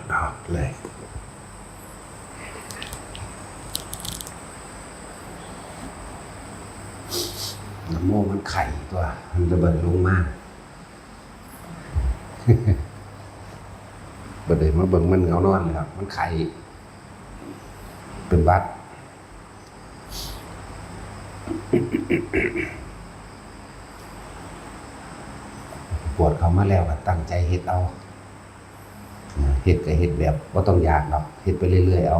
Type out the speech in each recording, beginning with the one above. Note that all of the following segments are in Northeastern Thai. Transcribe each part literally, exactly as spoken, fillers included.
เอาเลย นะโมมันไข้ตัว มันระเบิดลงมา บ่ได้มาเบิ่งมันเหงานอนเลยครับ มันไข้ เป็นหวัด ปวดเข้ามาแล้วก็ตั้งใจเฮ็ดเอา เฮ็ดก็เฮ็ดแบบบ่ต้องอยากดอก เฮ็ดไปเรื่อยๆเอา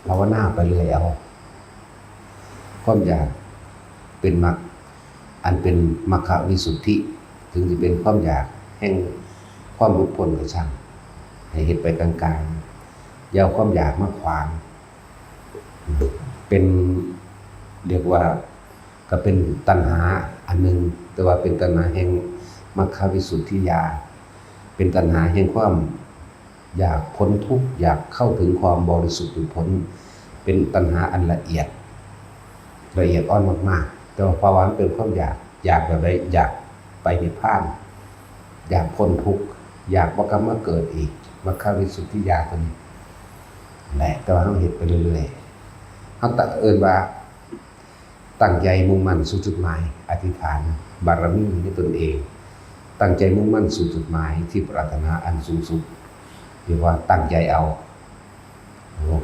ภาวนาไปเรื่อยเอา ความอยากเป็นมรรค อันเป็นมรรควิสุทธิ ถึงสิเป็นความอยากแห่งความหลุดพ้นก็ช่าง ให้เฮ็ดไปกลางๆ อย่าเอาความอยากมาขวาง เป็น เรียกว่า ก็เป็นตัณหาอันหนึ่ง แต่ว่าเป็นตัณหาแห่งมรรควิสุทธิญาณ เป็นตัณหาแห่งความอยากพ้นทุกข์ อยากเข้าถึงความบริสุทธิ์หลุดพ้น เป็นตัณหาอันละเอียด ละเอียดอ่อนมากๆ แต่ว่าภาวะมันเป็นความอยาก อยากแบบใด อยากไปนิพพาน อยากพ้นทุกข์ อยากบ่กลับมาเกิดอีก มรรควิสุทธิญาณตัวนี้แหละ แต่ว่าเราเฮ็ดไปเรื่อยๆ เราตะเอิ้นว่า ตั้งใจมุ่งมั่นสู่จุดหมาย อธิษฐานบารมีในตนเอง ตั้งใจมุ่งมั่นสู่จุดหมายที่ปรารถนาอันสูงสุด เรียกว่าตั้งใจเอา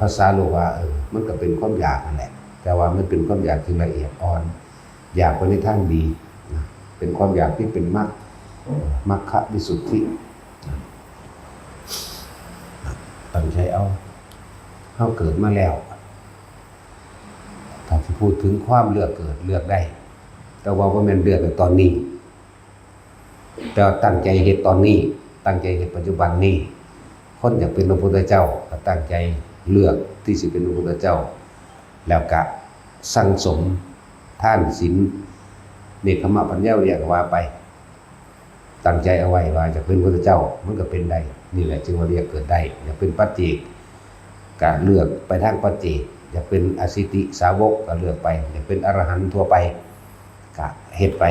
ภาษาโลกว่า เออ มันก็เป็นความอยากนั่นแหละ แต่ว่ามันเป็นความอยากที่ละเอียดอ่อน อยากไปในทางดีนะ เป็นความอยากที่เป็นมรรค มรรควิสุทธิ ตั้งใจเอา เราเกิดมาแล้ว ถ้าสิพูดถึงความเลือกเกิด เลือกได้ แต่ว่าบ่แม่นเลือกในตอนนี้ แต่ว่าตั้งใจเฮ็ดตอนนี้ ตั้งใจเฮ็ดปัจจุบันนี้ คนอยากเป็นพระพุทธเจ้า ก็ตั้งใจเลือกที่สิเป็นพระพุทธเจ้า แล้วก็สั่งสมทานศีล เนกขัมมะ ปัญญา วิริยะ ก็ว่าไป ตั้งใจเอาไว้ว่าอยากเป็นพระพุทธเจ้า มันก็เป็นได้ นี่แหละจึงว่าเรียกเกิดได้ อยากเป็นปัจเจก ก็เลือกไปทางปัจเจก อยากเป็นอสิติสาวกก็เลือกไป อยากเป็นอรหันต์ทั่วไป ก็เฮ็ดไป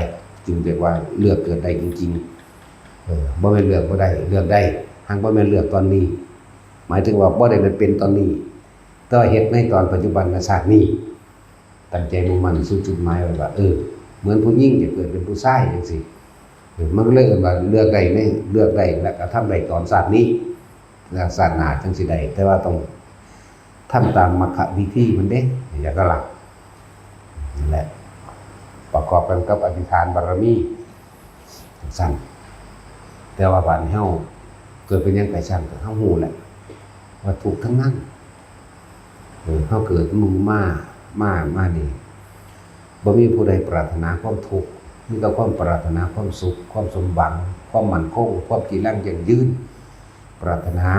จึงเรียกว่าเลือกเกิดได้จริงๆ เออ บ่แม่นเลือกบ่ได้ เลือกได้ หากบ่แม่นเลือกตอนนี้ หมายถึงว่าบ่ได้แม่นเป็นตอนนี้ แต่ว่าเฮ็ดในตอนปัจจุบันชาตินี้ ตั้งใจมุ่งมั่นสู่จุดหมายไว้ว่า เออ เหมือนผู้หญิงจะเกิดเป็นผู้ชายจังซี้ เออ มันก็เลยเอิ้นว่าเลือกได้ใน เลือกได้และกระทำได้ตอนชาตินี้ และชาติหน้าจังสิได้ แต่ว่าต้องทำตามมรรควิธีมันเด้ อย่าก็ละ นั่นแหละ ประกอบกันกับอธิษฐานบารมี จั่งซั้น แต่ว่าบาดนี้เฮาเกิดเป็นหยังไปซั้น ก็เฮาฮู้แหละ ว่าทุกข์ทั้งนั้น เออ เฮาเกิดมา มา มานี่ บ่มีผู้ใดปรารถนาความทุกข์ มีแต่ความปรารถนาความสุข ความสมหวัง ความมั่นคง ความจีรังยั่งยืน ปรารถนา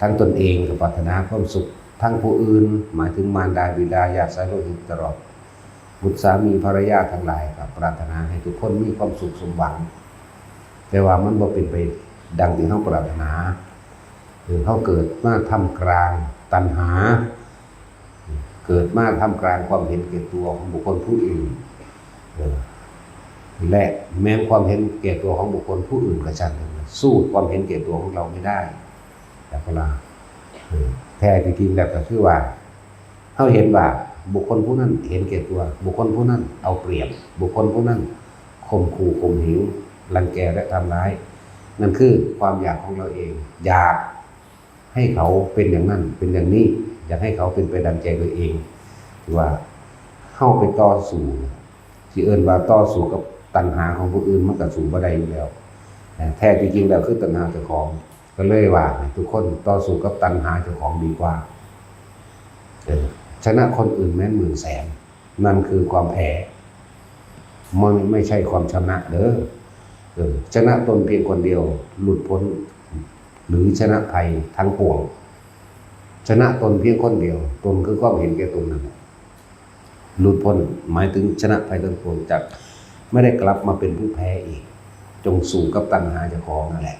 ทั้งตนเองก็ปรารถนาความสุข ทั้งผู้อื่น หมายถึงมารดาบิดาญาติสายโลหิตตลอด บุตรสามีภรรยาทั้งหลายก็ปรารถนาให้ทุกคนมีความสุขสมหวัง แต่ว่ามันบ่เป็นไปดังที่เฮาปรารถนา คือเฮาเกิดมาท่ามกลางตัณหา เกิดมาท่ามกลางความเห็นแก่ตัวของบุคคลผู้อื่น เออ และแม้ความเห็นแก่ตัวของบุคคลผู้อื่นก็ช่างเถอะ สู้ความเห็นแก่ตัวของเราไม่ได้ แล้วก็ละ เออ แท้ที่จริงแล้วก็คือว่า เฮาเห็นว่าบุคคลผู้นั้นเห็นแก่ตัว บุคคลผู้นั้นเอาเปรียบ บุคคลผู้นั้นข่มขู่ข่มเหง รังแกและทำร้าย นั่นคือความอยากของเราเอง อยากให้เขาเป็นอย่างนั้น เป็นอย่างนี้ อยากให้เขาเป็นไปดังใจตัวเอง ถือว่าเฮาไปต่อสู้ สิเอิ้นว่าต่อสู้กับตัณหาของผู้อื่น มันก็สู้บ่ได้อยู่แล้ว แท้ที่จริงแล้วคือตัณหาเจ้าของ ก็เลยว่าให้ทุกคนต่อสู้กับตัณหาเจ้าของดีกว่า เออ ชนะคนอื่นแม้นหมื่นแสน นั่นคือความแพ้ ไม่ ไม่ใช่ความชนะเด้อ เออ ชนะตนเพียงคนเดียว หลุดพ้น หรือชนะภัยทั้งปวง ชนะตนเพียงคนเดียว ตนคือความเห็นแก่ตนนั่นแหละ หลุดพ้น หมายถึงชนะภัยทั้งปวง จะไม่ได้กลับมาเป็นผู้แพ้อีก จงสู้กับตัณหาเจ้าของนั่นแหละ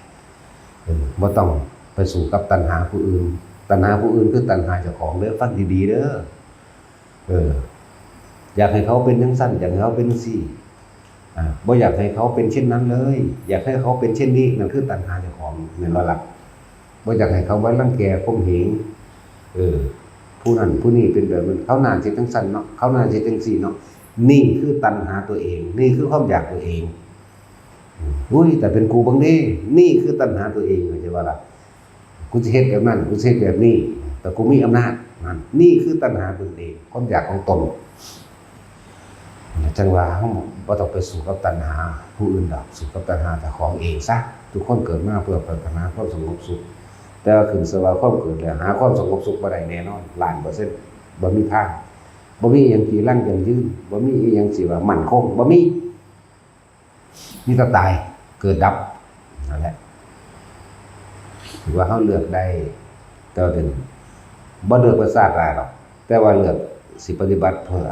เออ บ่ต้องไปสู้กับตัณหาผู้อื่น ตัณหาผู้อื่นคือตัณหาเจ้าของเด้อ ฟังดีๆเด้อ เออ อยากให้เขาเป็นจั่งซั้น อยากให้เขาเป็นจั่งซี้ เอ อ่า บ่อยากให้เขาเป็นเช่นนั้นเลย อยากให้เขาเป็นเช่นนี้ นั่นคือตัณหาเจ้าของ แม่นบ่ล่ะ? บ่อยากให้เขามารังแกข่มเหง เออ ผู้นั้นผู้นี้เป็นแบบนั้น เขาน่าสิจั่งซั้นเนาะ เขาน่าสิจั่งซี้เนาะ นี่คือตัณหาตัวเอง นี่คือความอยากตัวเอง อุ้ย แต่เป็นกูเบิ่งเด้ นี่คือตัณหาตัวเอง เข้าใจบ่ล่ะ? กูสิเฮ็ดแบบนั้น กูสิเฮ็ดแบบนี้ แต่กูมีอำนาจ นั่น นี่คือตัณหาตัวเอง ความอยากของตน จั่งว่าเฮาบ่ต้องไปสู้กับตัณหาผู้อื่นดอก สู้กับตัณหาเจ้าของเองซะ ทุกคนเกิดมาเพื่อปรารถนาความสงบสุข แต่ว่าขึ้นชื่อว่าความเกิดแล้วหาความสงบสุขบ่ได้แน่นอน ล้านเปอร์เซ็นต์ บ่มีทาง บ่มีอิหยังจีรังยั่งยืน บ่มีอิหยังสิว่ามั่นคง บ่มี มีแต่ตาย เกิดดับ นั่นแหละ ถือว่าเฮาเลือกได้ แต่ว่าเดี๋ยวนี้บ่เลือกว่าชาติหน้าดอก แต่ว่าเลือกสิปฏิบัติเพื่อ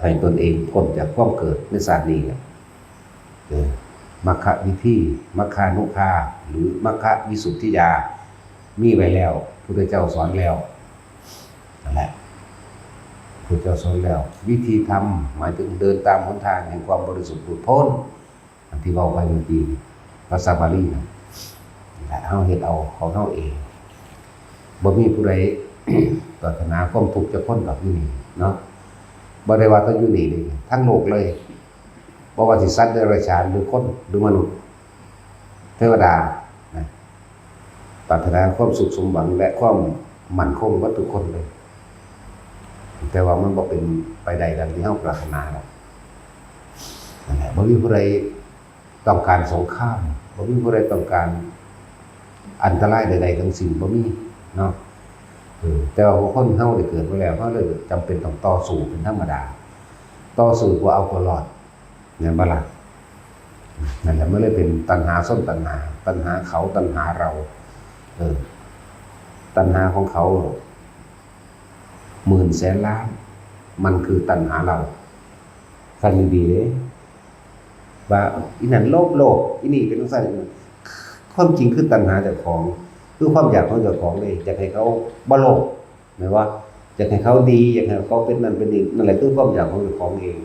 ให้ตนเองพ้นจากความเกิดในชาตินี้แหละ เออ มัคควิธี มัคคานุภา หรือมัคควิสุทธิญาณ มีไว้แล้ว พุทธเจ้าสอนแล้ว นั่นแหละ พุทธเจ้าสอนแล้ว วิธีธรรม หมายถึงเดินตามหนทางแห่งความบริสุทธิ์หลุดพ้น อันที่เว้าไปเมื่อกี้นี่ ภาษาบาลีนะ นั่นแหละ เฮาเฮ็ดเอาของเฮาเอง บ่มีผู้ใด ปรารถนาความทุกข์จักคนดอกอยู่นี่เนาะ บ่ได้ว่าแต่อยู่นี่เด้ ทั้งโลกเลย บ่ว่าสิสัตว์เดรัจฉาน หรือคน หรือมนุษย์ เทวดา นะ ปรารถนาความสุขสมหวังและความมั่นคงเบิดทุกคนเลย แต่ว่ามันบ่เป็นไปได้ดังที่เฮาปรารถนาดอก นั่นแหละ บ่มีผู้ใดต้องการสงคราม บ่มีผู้ใดต้องการอันตรายใดๆทั้งสิ้น บ่มีเนาะ เออ แต่ว่าคนเฮาได้เกิดมาแล้ว เฮาเลยจำเป็นต้องต่อสู้เป็นธรรมดา ต่อสู้เพื่อเอาตัวรอด แม่นบ่ล่ะ? นั่นแหละ มันเลยเป็นตัณหาชนตัณหา ตัณหาเขา ตัณหาเรา เออ ตัณหาของเขาหมื่นแสนล้าน มันคือตัณหาเรา ฟังดีๆเด้ ว่าอีนั่นโลภโลภ อีนี่เป็นจั่งซั้น ความจริงคือตัณหาเจ้าของ คือความอยากของเจ้าของเด้ อยากให้เขาบ่โลภ แม่นบ่? อยากให้เขาดี อยากให้เขาเป็นนั่นเป็นนี่ นั่นแหละคือความอยากของเจ้าของเอง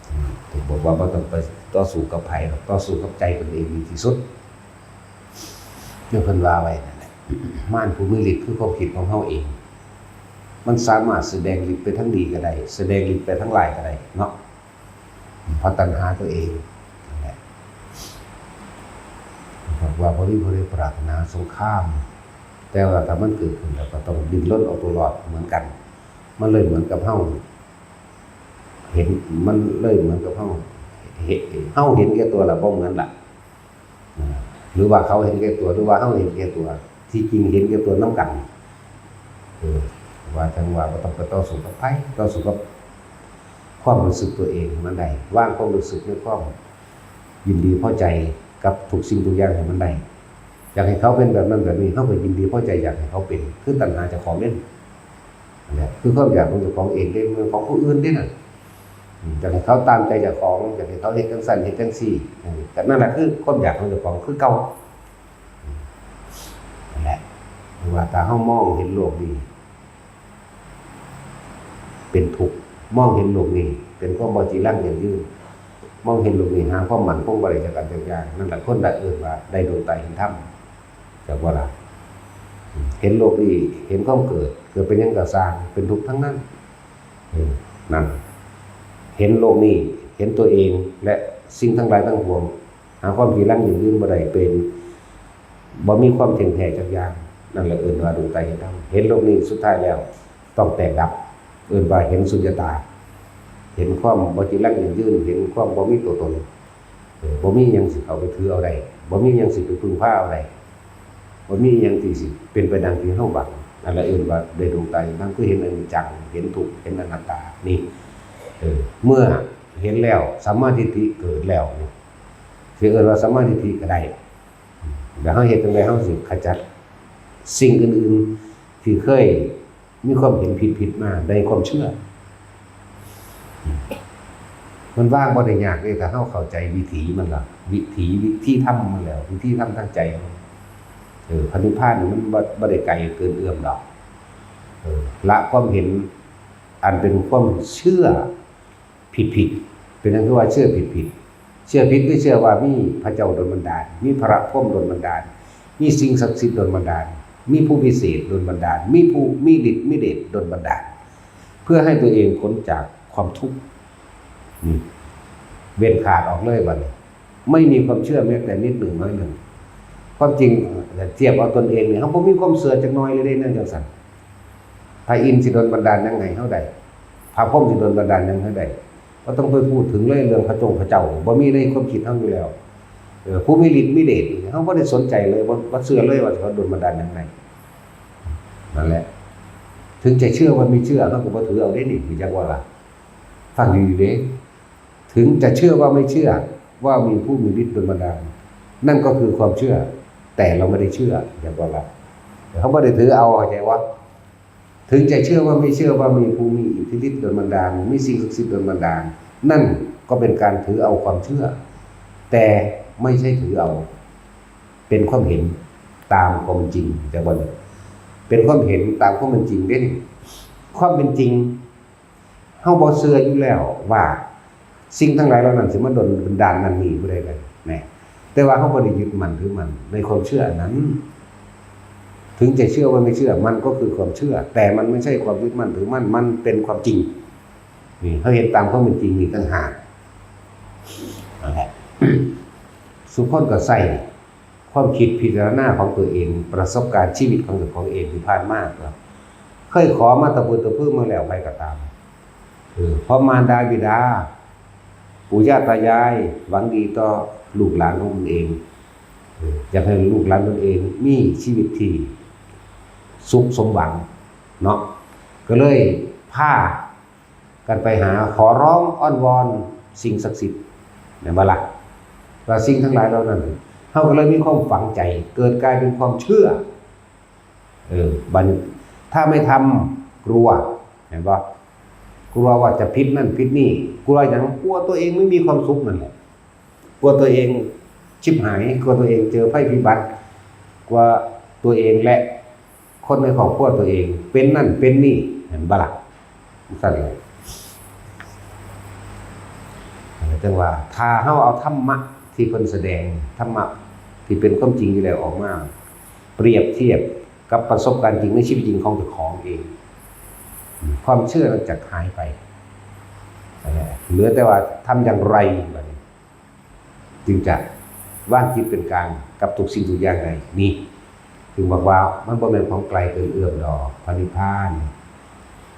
อืม ถึงบอกว่าบ่ต้องไปต่อสู้กับไผดอก ต่อสู้กับใจตนเองดีที่สุด คือเพิ่นว่าไว้นั่นแหละ มารผู้มีฤทธิ์คือความคิดของเฮาเอง มันสามารถแสดงฤทธิ์ไปทางดีก็ได้ แสดงฤทธิ์ไปทางร้ายก็ได้เนาะ เพราะตัณหาตัวเองนั่นแหละ บอกว่าบ่มีผู้ใดปรารถนาสงคราม แต่ว่าถ้ามันเกิดขึ้นแล้วก็ต้องดิ้นรนเอาตัวรอดเหมือนกัน มันเลยเหมือนกับเฮาเห็น มันเลยเหมือนกับเฮาเห็น เฮาเห็นแก่ตัวละบ่เหมือนละ อ่า หรือว่าเขาเห็นแก่ตัว หรือว่าเฮาเห็นแก่ตัว ที่จริงเห็นแก่ตัวนำกัน เออ ว่าจั่งว่าบ่ต้องไปต่อสู้กับไผ ต่อสู้กับความรู้สึกตัวเองให้มันได้ วางความรู้สึกในความยินดีพอใจกับทุกสิ่งทุกอย่างให้มันได้ อยากให้เขาเป็นแบบนั้นแบบนี้ เฮาก็ยินดีพอใจอยากให้เขาเป็น คือตัณหาเจ้าของเด้ นั่นแหละ คือความอยากของเจ้าของเองเด้ บ่แม่นของผู้อื่นเด้นั่น อืม อยากให้เขาตามใจเจ้าของ อยากให้เขาเฮ็ดจั่งซั้นเฮ็ดจั่งซี้ อืม แต่นั่นแหละคือความอยากของเจ้าของคือเก่า อืม นั่นแหละ เพราะว่าถ้าเฮามองเห็นโลกนี้เป็นทุกข์ มองเห็นโลกนี้เป็นความบ่จีรังยั่งยืน มองเห็นโลกนี้หาความมั่นคงบ่ได้จักอันจักอย่าง นั่นแหละคนละเอิ้นว่าได้ดวงตาเห็นธรรม จักบ่ล่ะ เห็นโลกนี้ เห็นความเกิด เกิดเป็นหยังก็ซ่าง เป็นทุกข์ทั้งนั้น เออ นั่น เห็นโลกนี้ เห็นตัวเอง และสิ่งทั้งหลายทั้งปวง หาความจีรังยั่งยืนบ่ได้ เป็น บ่มีความเที่ยงแท้จักอย่าง นั่นแหละเอิ้นว่าดวงตาเห็นธรรม เห็นโลกนี้สุดท้ายแล้วต้องแตกดับ เอิ้นว่าเห็นสุญญตา เห็นความบ่จีรังยั่งยืน เห็นความบ่มีตัวตน เออ บ่มีหยังสิเข้าไปถือเอาได้ บ่มีหยังสิไปพึ่งพาเอาได้ บ่มีหยังที่สิเป็นไปดังที่เฮาหวัง นั่นแหละเอิ้นว่าได้ดวงตาเห็นธรรม คือเห็นอนิจจัง เห็นทุกข์ เห็นอนัตตา นี่ เออ เมื่อเห็นแล้ว สัมมาทิฏฐิเกิดแล้ว สิเอิ้นว่าสัมมาทิฏฐิก็ได้ แล้วเฮาเฮ็ดจั่งใด เฮาสิขจัดสิ่งอื่นๆ ที่เคย มีความเห็นผิดๆมาในความเชื่อ มันวางบ่ได้ยากเด้ ถ้าเฮาเข้าใจวิถีมันล่ะ วิถี วิธีธรรมมันแล้ว วิธีธรรมทางใจมัน เออ พระนิพพานนี่มันบ่ บ่ได้ไกลเกินเอื้อมดอก เออ ละความเห็นอันเป็นความเชื่อผิด เป็นหยังคือว่าเชื่อผิดๆ เชื่อผิดคือเชื่อว่ามีพระเจ้าดลบันดาล มีพระพรหมดลบันดาล มีสิ่งศักดิ์สิทธิ์ดลบันดาล มีผู้วิเศษดลบันดาล มีผู้มีฤทธิ์มีเดชดลบันดาล เพื่อให้ตัวเองพ้นจากความทุกข์ นี่ เว้นขาดออกเลยบัดนี้ ไม่มีความเชื่อแม้แต่นิดหนึ่งน้อยหนึ่ง ความจริงเทียบเอาตนเองนี่ เฮาบ่มีความเชื่อจักหน่อยเลยเด้ แนวจังซั่น พระอินทร์สิดลบันดาลหยังให้เฮาได้ พระพรหมสิดลบันดาลหยังให้ได้ บ่ต้องไปพูดถึงเลยเรื่องพระจงพระเจ้า บ่มีในความคิดเฮาอยู่แล้ว เออ ผู้มีฤทธิ์มีเดชนี่ เฮาบ่ได้สนใจเลย บ่ บ่เชื่อเลยว่าเขาดลบันดาลหยังให้ นั่นแหละ ถึงจะเชื่อว่าไม่เชื่อ เฮาก็บ่ถือเอาเด้นี่ รู้จักบ่ล่ะ ฟังดีๆเด้ ถึงจะเชื่อว่าไม่เชื่อ ว่ามีผู้มีฤทธิ์ดลบันดาล นั่นก็คือความเชื่อ แต่เราไม่ได้เชื่อ รู้จักบ่ล่ะ เฮาบ่ได้ถือเอา เข้าใจบ่ ถึงจะเชื่อว่าไม่เชื่อว่ามีผู้มีอิทธิฤทธิ์ดลบันดาล มีสิ่งศักดิ์สิทธิ์ดลบันดาล นั่นก็เป็นการถือเอาความเชื่อ แต่ไม่ใช่ถือเอา เป็นความเห็นตามความจริง รู้จักบ่ เป็นความเห็นตามความเป็นจริงเด้นี่ ความเป็นจริง เฮาบ่เชื่ออยู่แล้วว่า สิ่งทั้งหลายเหล่านั้นสิมาดลบันดาลนั่นนี่ผู้ใดเลย แหม แต่ว่าเฮาบ่ได้ยึดมั่นถือมั่นในความเชื่ออันนั้น ถึงจะเชื่อว่าไม่เชื่อ มันก็คือความเชื่อ แต่มันไม่ใช่ความยึดมั่นถือมั่น มันเป็นความจริง นี่ เฮาเห็นตามความเป็นจริงนี่ต่างหาก นั่นแหละ สุคนก็ใส่ความคิดพิจารณาของตัวเอง ประสบการณ์ชีวิตของตัวของเองที่ผ่านมาครับ เคยขอมาตะพื้นตะพื้นมาแล้ว ใครก็ตาม เออ เพราะมารดาบิดา ปู่ย่าตายาย หวังดีต่อลูกหลานของตนเอง เออ อยากให้ลูกหลานตนเองมีชีวิตที่สุขสมหวัง เนาะ ก็เลยพากันไปหาขอร้องอ้อนวอนสิ่งศักดิ์สิทธิ์ แม่นบ่ล่ะ ว่าสิ่งทั้งหลายเหล่านั้น เฮาก็เลยมีความฝังใจ เกิดกลายเป็นความเชื่อ เออ บัดนี้ ถ้าไม่ทำ กลัว แม่นบ่ กลัวว่าจะผิดนั่นผิดนี่ กลัวหยัง กลัวตัวเองไม่มีความสุขนั่นแหละ กลัวตัวเองชิบหาย กลัวตัวเองเจอภัยพิบัติ กลัวตัวเองและคนในครอบครัวตัวเองเป็นนั่นเป็นนี่ แม่นบ่ล่ะ ซั่นแหละ จังว่า ถ้าเฮาเอาธรรมะที่เพิ่นแสดง ธรรมะที่เป็นความจริงอยู่แล้วออกมา เปรียบเทียบกับประสบการณ์จริงในชีวิตจริงของเจ้าของเอง ความเชื่อนั้นจะหายไป เหลือแต่ว่าทำอย่างไรบัดนี้ จึงจะวางจิตเป็นกลางกับทุกสิ่งทุกอย่างได้ นี่ จึงบอกว่ามันบ่แม่นของไกลเกินเอื้อมดอก พระนิพพาน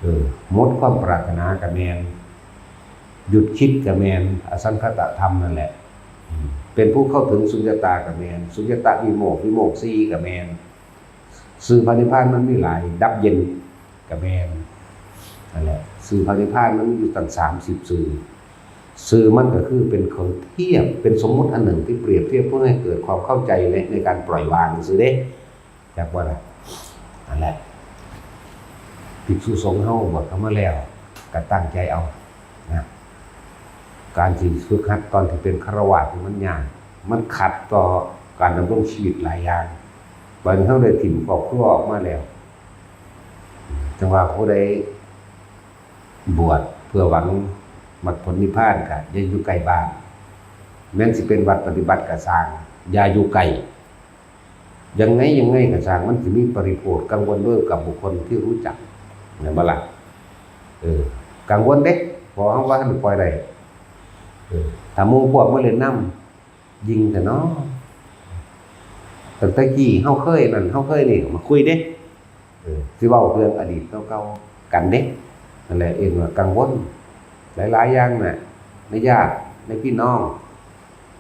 เออ หมดความปรารถนาก็แม่น หยุดคิดก็แม่น อสังขตธรรมนั่นแหละ อืม เป็นผู้เข้าถึงสุญญตาก็แม่น สุญญตวิโมกข์ วิโมกข์สี่ก็แม่น ชื่อพระนิพพานมันมีหลาย ดับเย็นก็แม่น นั่นแหละ ชื่อพระนิพพานมันมีอยู่ตั้งสามสิบชื่อ ชื่อมันก็คือเป็นเครื่องเทียบ เป็นสมมุติอันหนึ่งที่เปรียบเทียบเพื่อให้เกิดความเข้าใจและในการปล่อยวางซื่อเด้ จักบ่ล่ะ นั่นแหละ ภิกษุสงฆ์เฮาบวชเข้ามาแล้ว ก็ตั้งใจเอา นะ การสิฝึกหัดตอนที่เป็นฆราวาสนี่มันยาก มันขัดต่อการดำรงชีวิตหลายอย่าง บัดนี้เฮาได้ถิ่มครอบครัวออกมาแล้ว จังว่าผู้ใดบวชเพื่อหวังมรรคผลนิพพานก็อย่าอยู่ใกล้บ้าน แม้นสิเป็นวัดปฏิบัติก็ซ่าง อย่าอยู่ใกล้ ยังไงยังไงก็ซ่าง มันสิมีปริโภทกังวลด้วยกับบุคคลที่รู้จัก แม่นบ่ล่ะ เออ กังวลเด้ เพราะเฮาว่าทันปล่อยได้ เออ ถ้าหมู่พวกมาเล่นนำ ยิ่งแต่น้อ ตั้งแต่กี้เฮาเคยนั่น เฮาเคยนี่ มาคุยเด้ เออ สิเว้าเรื่องอดีตเก่าๆ กันเด้ นั่นแหละ เอิ้นว่ากังวล หลายๆ อย่างน่ะ ในญาติ ในพี่น้อง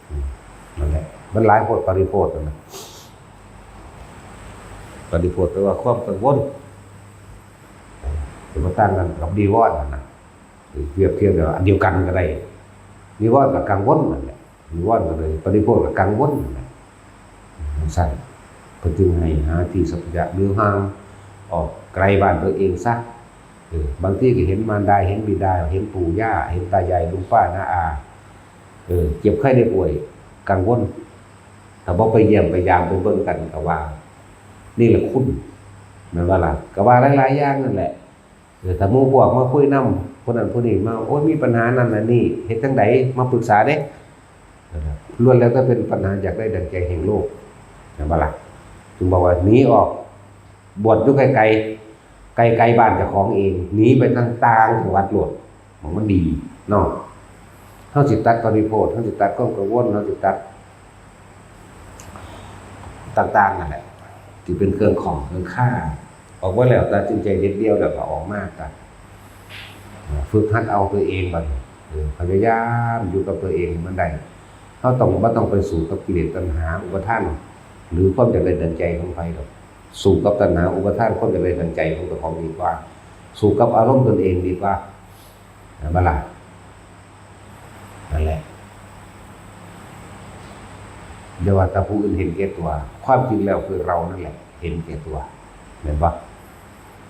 อืม นั่นแหละ มันหลายโพด ปริโภทนั่นน่ะ ปริโภทแปลว่าความกังวล จะมาตั้งกันกับนิวรณ์นั่นน่ะ หรือเปรียบเทียบแบบอันเดียวกันก็ได้ นิวรณ์กับกังวลนั่นแหละ นิวรณ์ก็เลย ปริโภทกับกังวลนั่นแหละ จังซั่น เพิ่นจึงให้หาที่สัพพะยะ หรือห่างออกไกลบ้านตัวเองซะ เออ บางทีก็เห็นมารดา เห็นบิดา เห็นปู่ย่า เห็นตายาย ลุงป้าน้าอา เออ เจ็บไข้ได้ป่วย กังวล ถ้าบ่ไปเยี่ยมไปยามไปเบิ่งกันก็ว่า นี่แหละคุณ แม่นบ่ล่ะ ก็ว่าหลายๆ อย่างนั่นแหละ เออ ถ้าหมู่พวกมาคุยนำ คนนั้นคนนี้มา โอ้ย มีปัญหานั่นนั่นนี่ เฮ็ดจั่งใด มาปรึกษาเด้ นั่นแหละ ล้วนแล้วแต่เป็นปัญหาอยากได้ดังใจแห่งโลก แม่นบ่ล่ะ จึงบอกว่าหนีออก บวชอยู่ไกลๆ ไกลๆบ้านเจ้าของเอง หนีไปทางต่างจังหวัดโลด หม่องมันดีเนาะ เฮาสิตัดปริโภท เฮาสิตัดความกังวล เฮาสิตัด ต่างๆนั่นแหละ ที่เป็นเครื่องข้องเครื่องคา ออกมาแล้วตัดสินใจเด็ดเดี่ยวแล้วก็ออกมาตัด ฝึกหัดเอาตัวเองบัดนี้ เออ พยายามอยู่กับตัวเองให้มันได้ เฮาต้อง บ่ต้องไปสู้กับกิเลสตัณหาอุปาทาน หรือความอยากได้ดังใจของไผดอก สู้กับตัณหาอุปาทานความอยากได้ดังใจของเจ้าของดีกว่า สู้กับอารมณ์ตนเองดีกว่า แม่นบ่ล่ะ นั่นแหละ อย่าว่าแต่ผู้อื่นเห็นแก่ตัว ความจริงแล้วคือเรานั่นแหละ เห็นแก่ตัว แม่นบ่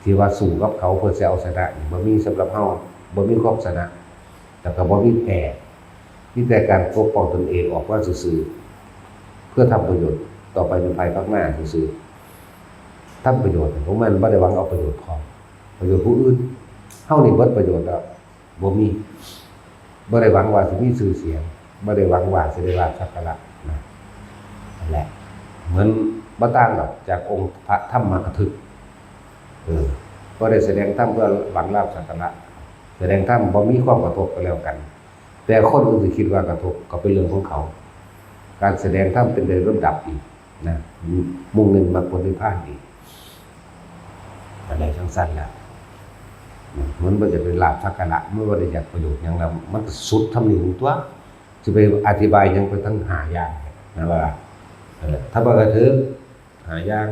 ที่ว่าสู้กับเขาเพื่อจะเอาชนะนี่ บ่มีสำหรับเฮา บ่มีความชนะ แล้วก็บ่มีแพ้ มีแต่การปกป้องตนเองออกมาซื่อๆ เพื่อทำประโยชน์ต่อไปในภายภาคหน้าซื่อๆ ทำประโยชน์ของมัน บ่ได้หวังเอาประโยชน์ของ ประโยชน์ผู้อื่น เฮานี่เบิดประโยชน์แล้ว บ่มี บ่ได้หวังว่าสิมีชื่อเสียง บ่ได้หวังว่าสิได้ลาภสักการะนะ นั่นแหละ เหมือนบ่ต่างดอกจากองค์พระธรรมกถึก เออ บ่ได้แสดงธรรมเพื่อหวังลาภสักการะ แสดงธรรมบ่มีความกระทบก็แล้วกัน แต่คนอื่นสิคิดว่ากระทบก็เป็นเรื่องของเขา การแสดงธรรมเป็นโดยลำดับอีกนะ มุ่งเน้นมรรคผลนิพพานอีก อะไรจั่งซั่นล่ะ มันบ่ได้เป็นลาภสักการะ มันบ่ได้อยากประโยชน์หยังแล้ว มันก็สุดทำนี่ตัว สิไปอธิบายหยังไปทั้งห้าอย่างนะว่า เออ ถ้าบ่กระเถิบห้าอย่าง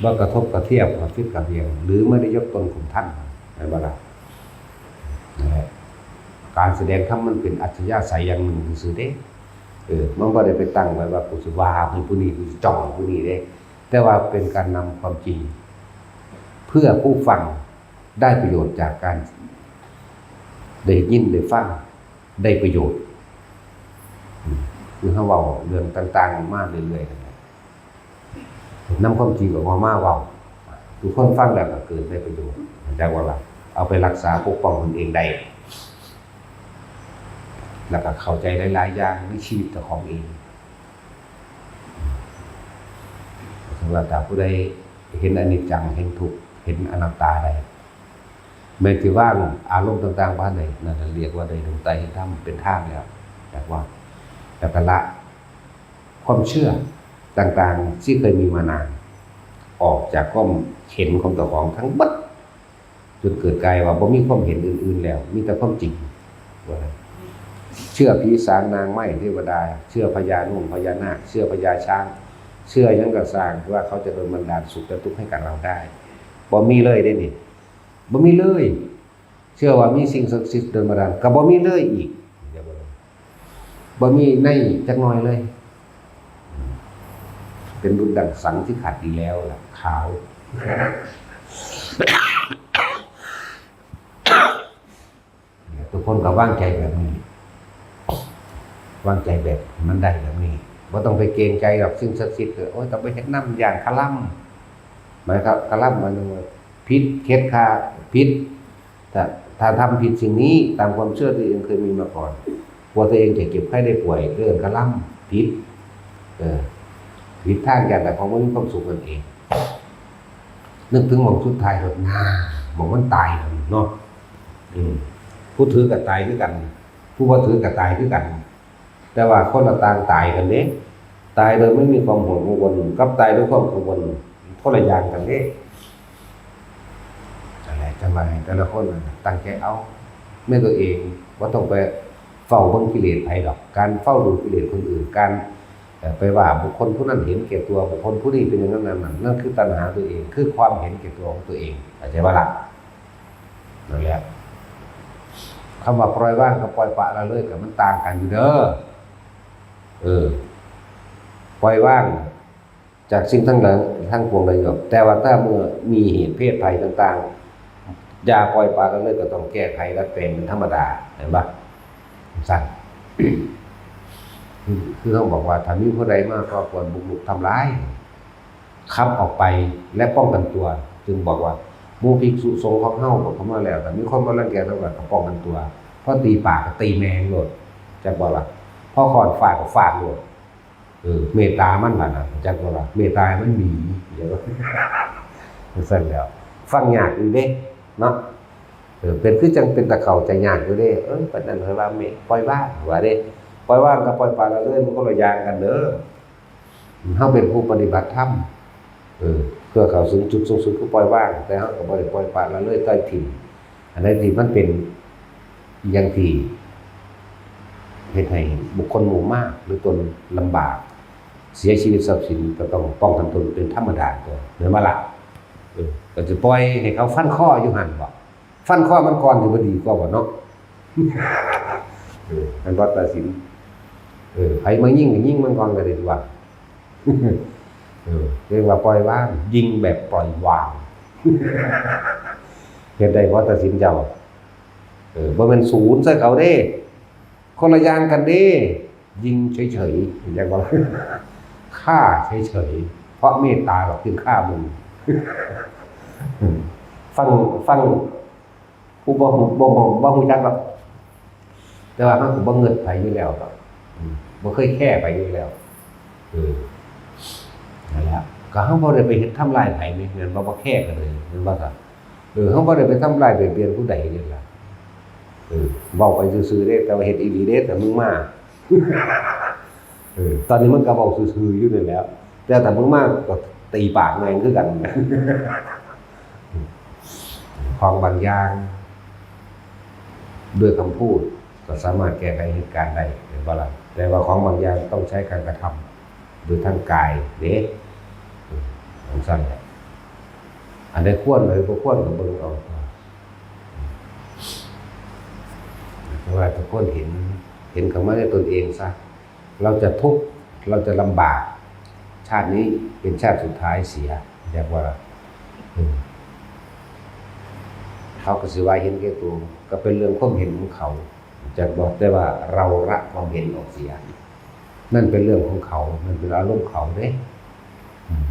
บ่กระทบกระเทียบกระฟิดกระเบียง หรือไม่ได้ยกตนข่มท่าน แม่นบ่ล่ะ นั่นแหละ การแสดงธรรมมันเป็นอัธยาศัยอย่างหนึ่งซื่อๆเด้ เออ มันบ่ได้ไปตั้งไว้ว่ากูสิว่าให้ผู้นี้ กูสิจ้องผู้นี้เด้ แต่ว่าเป็นการนำความจริง เพื่อผู้ฟังได้ประโยชน์จากการได้ยินได้ฟัง ได้ประโยชน์ อืม คือเฮาเว้าเรื่องต่างๆมาเรื่อยๆนั่นแหละ นำความจริงออกมา มาเว้า ทุกคนฟังแล้วก็เกิดได้ประโยชน์ เข้าใจบ่ล่ะ เอาไปรักษาปกป้องตนเองได้ แล้วก็เข้าใจหลายๆอย่างในชีวิตเจ้าของเอง สำหรับถ้าผู้ใดเห็นอนิจจัง เห็นทุกข์ เห็นอนัตตาได้ แม้ที่ว่างอารมณ์ต่างๆบ่ทันได้ นั่นน่ะเรียกว่าได้ดวงตาเห็นธรรมเป็นทางแล้ว แต่ว่า แล้วก็ละความเชื่อต่างๆที่เคยมีมานาน ออกจากความเห็นของเจ้าของทั้งหมด จนเกิดกลายว่าบ่มีความเห็นอื่นๆแล้ว มีแต่ความจริง ว่า เชื่อผีสางนางไม้เทวดา เชื่อพญานุ่งพญานาค เชื่อพญาช้าง เชื่อหยังก็ซ่างว่าเขาจะดลบันดาลสุขและทุกข์ให้กับเราได้ บ่มีเลยเด้นี่ บ่มีเลย เชื่อว่ามีสิ่งศักดิ์สิทธิ์ดลบันดาล ก็บ่มีเลยอีก บ่มีในจักหน่อยเลย เป็นดุจดั่งสังที่ขาดดีแล้วล่ะ ขาว ทุกคนก็วางใจแบบนี้ วางใจแบบมันได้แบบนี้ บ่ต้องไปเกรงใจดอกสิ่งศักดิ์สิทธิ์ เออ โอ้ย ต้องไปเฮ็ดนำ ย้านคาลำ หมายความ คาลำหมายถึงว่าผิด เข็ดขาด ผิด ถ้า ถ้าทำผิดสิ่งนี้ตามความเชื่อที่ตัวเองเคยมีมาก่อน กลัวตัวเองจะเจ็บไข้ได้ป่วย เรื่องคาลำ ผิด เออ ผิดทาง ย้านแต่ของบ่มีความสุขนั่นเอง นึกถึงหม่องสุดท้ายโลดนา หม่องมันตายนั่นเนาะ อืม ผู้ถือก็ตายคือกัน ผู้บ่ถือก็ตายคือกัน แต่ว่าคนละต่างตายกันเด้ ตายโดยไม่มีความห่วงกังวล กับตายด้วยความกังวล คนละอย่างกันเด้ นั่นแหละ จั่งว่าให้แต่ละคนน่ะตั้งใจเอาในตัวเอง บ่ต้องไปเฝ้าเบิ่งกิเลสไผดอก การเฝ้าดูกิเลสคนอื่น การ เอ่อ ไปว่าบุคคลผู้นั้นเห็นแก่ตัว บุคคลผู้นี้เป็นอย่างนั้น นั่น นั่น นั่นคือตัณหาตัวเอง คือความเห็นแก่ตัวของตัวเอง เข้าใจบ่ล่ะ นั่นแหละ คำว่าปล่อยวางกับปล่อยปละละเลยก็มันต่างกันอยู่เด้อ เออ ปล่อยวางจากสิ่งทั้งหลายทั้งปวงเลยโยม แต่ว่าถ้าเมื่อมีเหตุเพศภัยต่างๆ อย่าปล่อยปละละเลย ก็ต้องแก้ไขดัดแปลงเป็นธรรมดา เห็นปะ สั้น คือ คือเขาบอกว่า ถ้ามีผู้ใดมาก่อกวนบุกรุกทำลาย ขับออกไปและป้องกันตัว จึงบอกว่า หมู่ภิกษุสงฆ์ของเฮาก็เข้ามาแล้ว แต่มีคนมารังแกเท่าไหร่ก็ป้องกันตัว พอตีปากก็ตีแมงโลด จักบ่ล่ะ พอค้อนฟาดก็ฟาดโลด เออ เมตตามันล่ะนะ จักบ่ล่ะ เมตตามันหนี เดี๋ยว จั่งซั่นแล้ว ฟังยากอยู่เด้ เนาะ เออ เป็นคือจั่งเป็นตาเข้าใจยากอยู่เด้ เออ ปานนั้นเพิ่นว่าเม ปล่อยวาง ว่าเด้ ปล่อยวางกับปล่อยปละละเลย มันคนละอย่างกันเด้อ เฮาเป็นผู้ปฏิบัติธรรม เออ เพื่อเข้าถึงจุดสูงสุดคือปล่อยวาง แต่เฮาก็บ่ได้ปล่อยปละละเลย ต้อยถิ่ม อันใดที่มันเป็นอย่างที่เฮ็ดให้บุคคลหมู่มาก หรือตนลำบาก เสียชีวิตทรัพย์สิน ก็ต้องป้องกันตนเป็นธรรมดาตัว แม่นบ่ล่ะ เออ ก็สิปล่อยให้เขาฟันคออยู่หั่นบ่ ฟันคอมันก่อนสิบ่ดีกว่าบ่เนาะ เออ มันบ่ตัดสิน เออ ไผมายิงก็ยิงมันก่อนก็ได้ตัว เออ เรียกว่าปล่อยวาง ยิงแบบปล่อยวาง เฮ็ดได้บ่ตัดสินเจ้า เออ บ่แม่นศูนย์ใส่เขาเด้ คนละอย่างกันเด้ ยิงเฉยๆ เรียกว่า ฆ่าเฉยๆ เพราะเมตตาหรอกจึงฆ่ามึง ฟัง ฟัง ผู้บ่ฮู้ บ่ บ่ บ่ฮู้จักหรอก แต่ว่าเฮาก็บ่เงิดไผอยู่แล้วดอก อืม บ่เคยแคร์ไผอยู่แล้ว เออ นั่นแหละ ก็เฮาบ่ได้ไปเฮ็ดทำลายไผแหม แม่นบ่ บ่แคร์กันเลย แม่นบ่ครับ เออ เฮาบ่ได้ไปทำลายเบียดเบียนผู้ใดนี่ล่ะ เออ เว้าไปซื่อๆเด้ แต่ว่าเฮ็ดอีหลีเด้ แต่มึงมา เออ ตอนนี้มันก็เว้าซื่อๆอยู่นี่แหละ แต่ถ้ามึงมาก็ตีปากแม่งคือกัน ของบางอย่าง ด้วยคำพูดก็สามารถแก้ไขเหตุการณ์ได้ เห็นบ่ล่ะ แต่ว่าของบางอย่างต้องใช้การกระทำ โดยทางกายเด้ เออ จั่งซั่นแหละ อันใดควร หรือบ่ควรก็เบิ่งเอา เพราะว่าทุกคนเห็น เห็นเข้ามาในตนเองซะ เราจะทุกข์ เราจะลำบาก ชาตินี้เป็นชาติสุดท้ายเสีย เรียกว่า เออ เขาก็สิว่าเห็นแก่ตัว ก็เป็นเรื่องความเห็นของเขา จักบ่ แต่ว่าเราละความเห็นออกเสีย นั่นเป็นเรื่องของเขา มันเป็นอารมณ์เขาเด้ อืม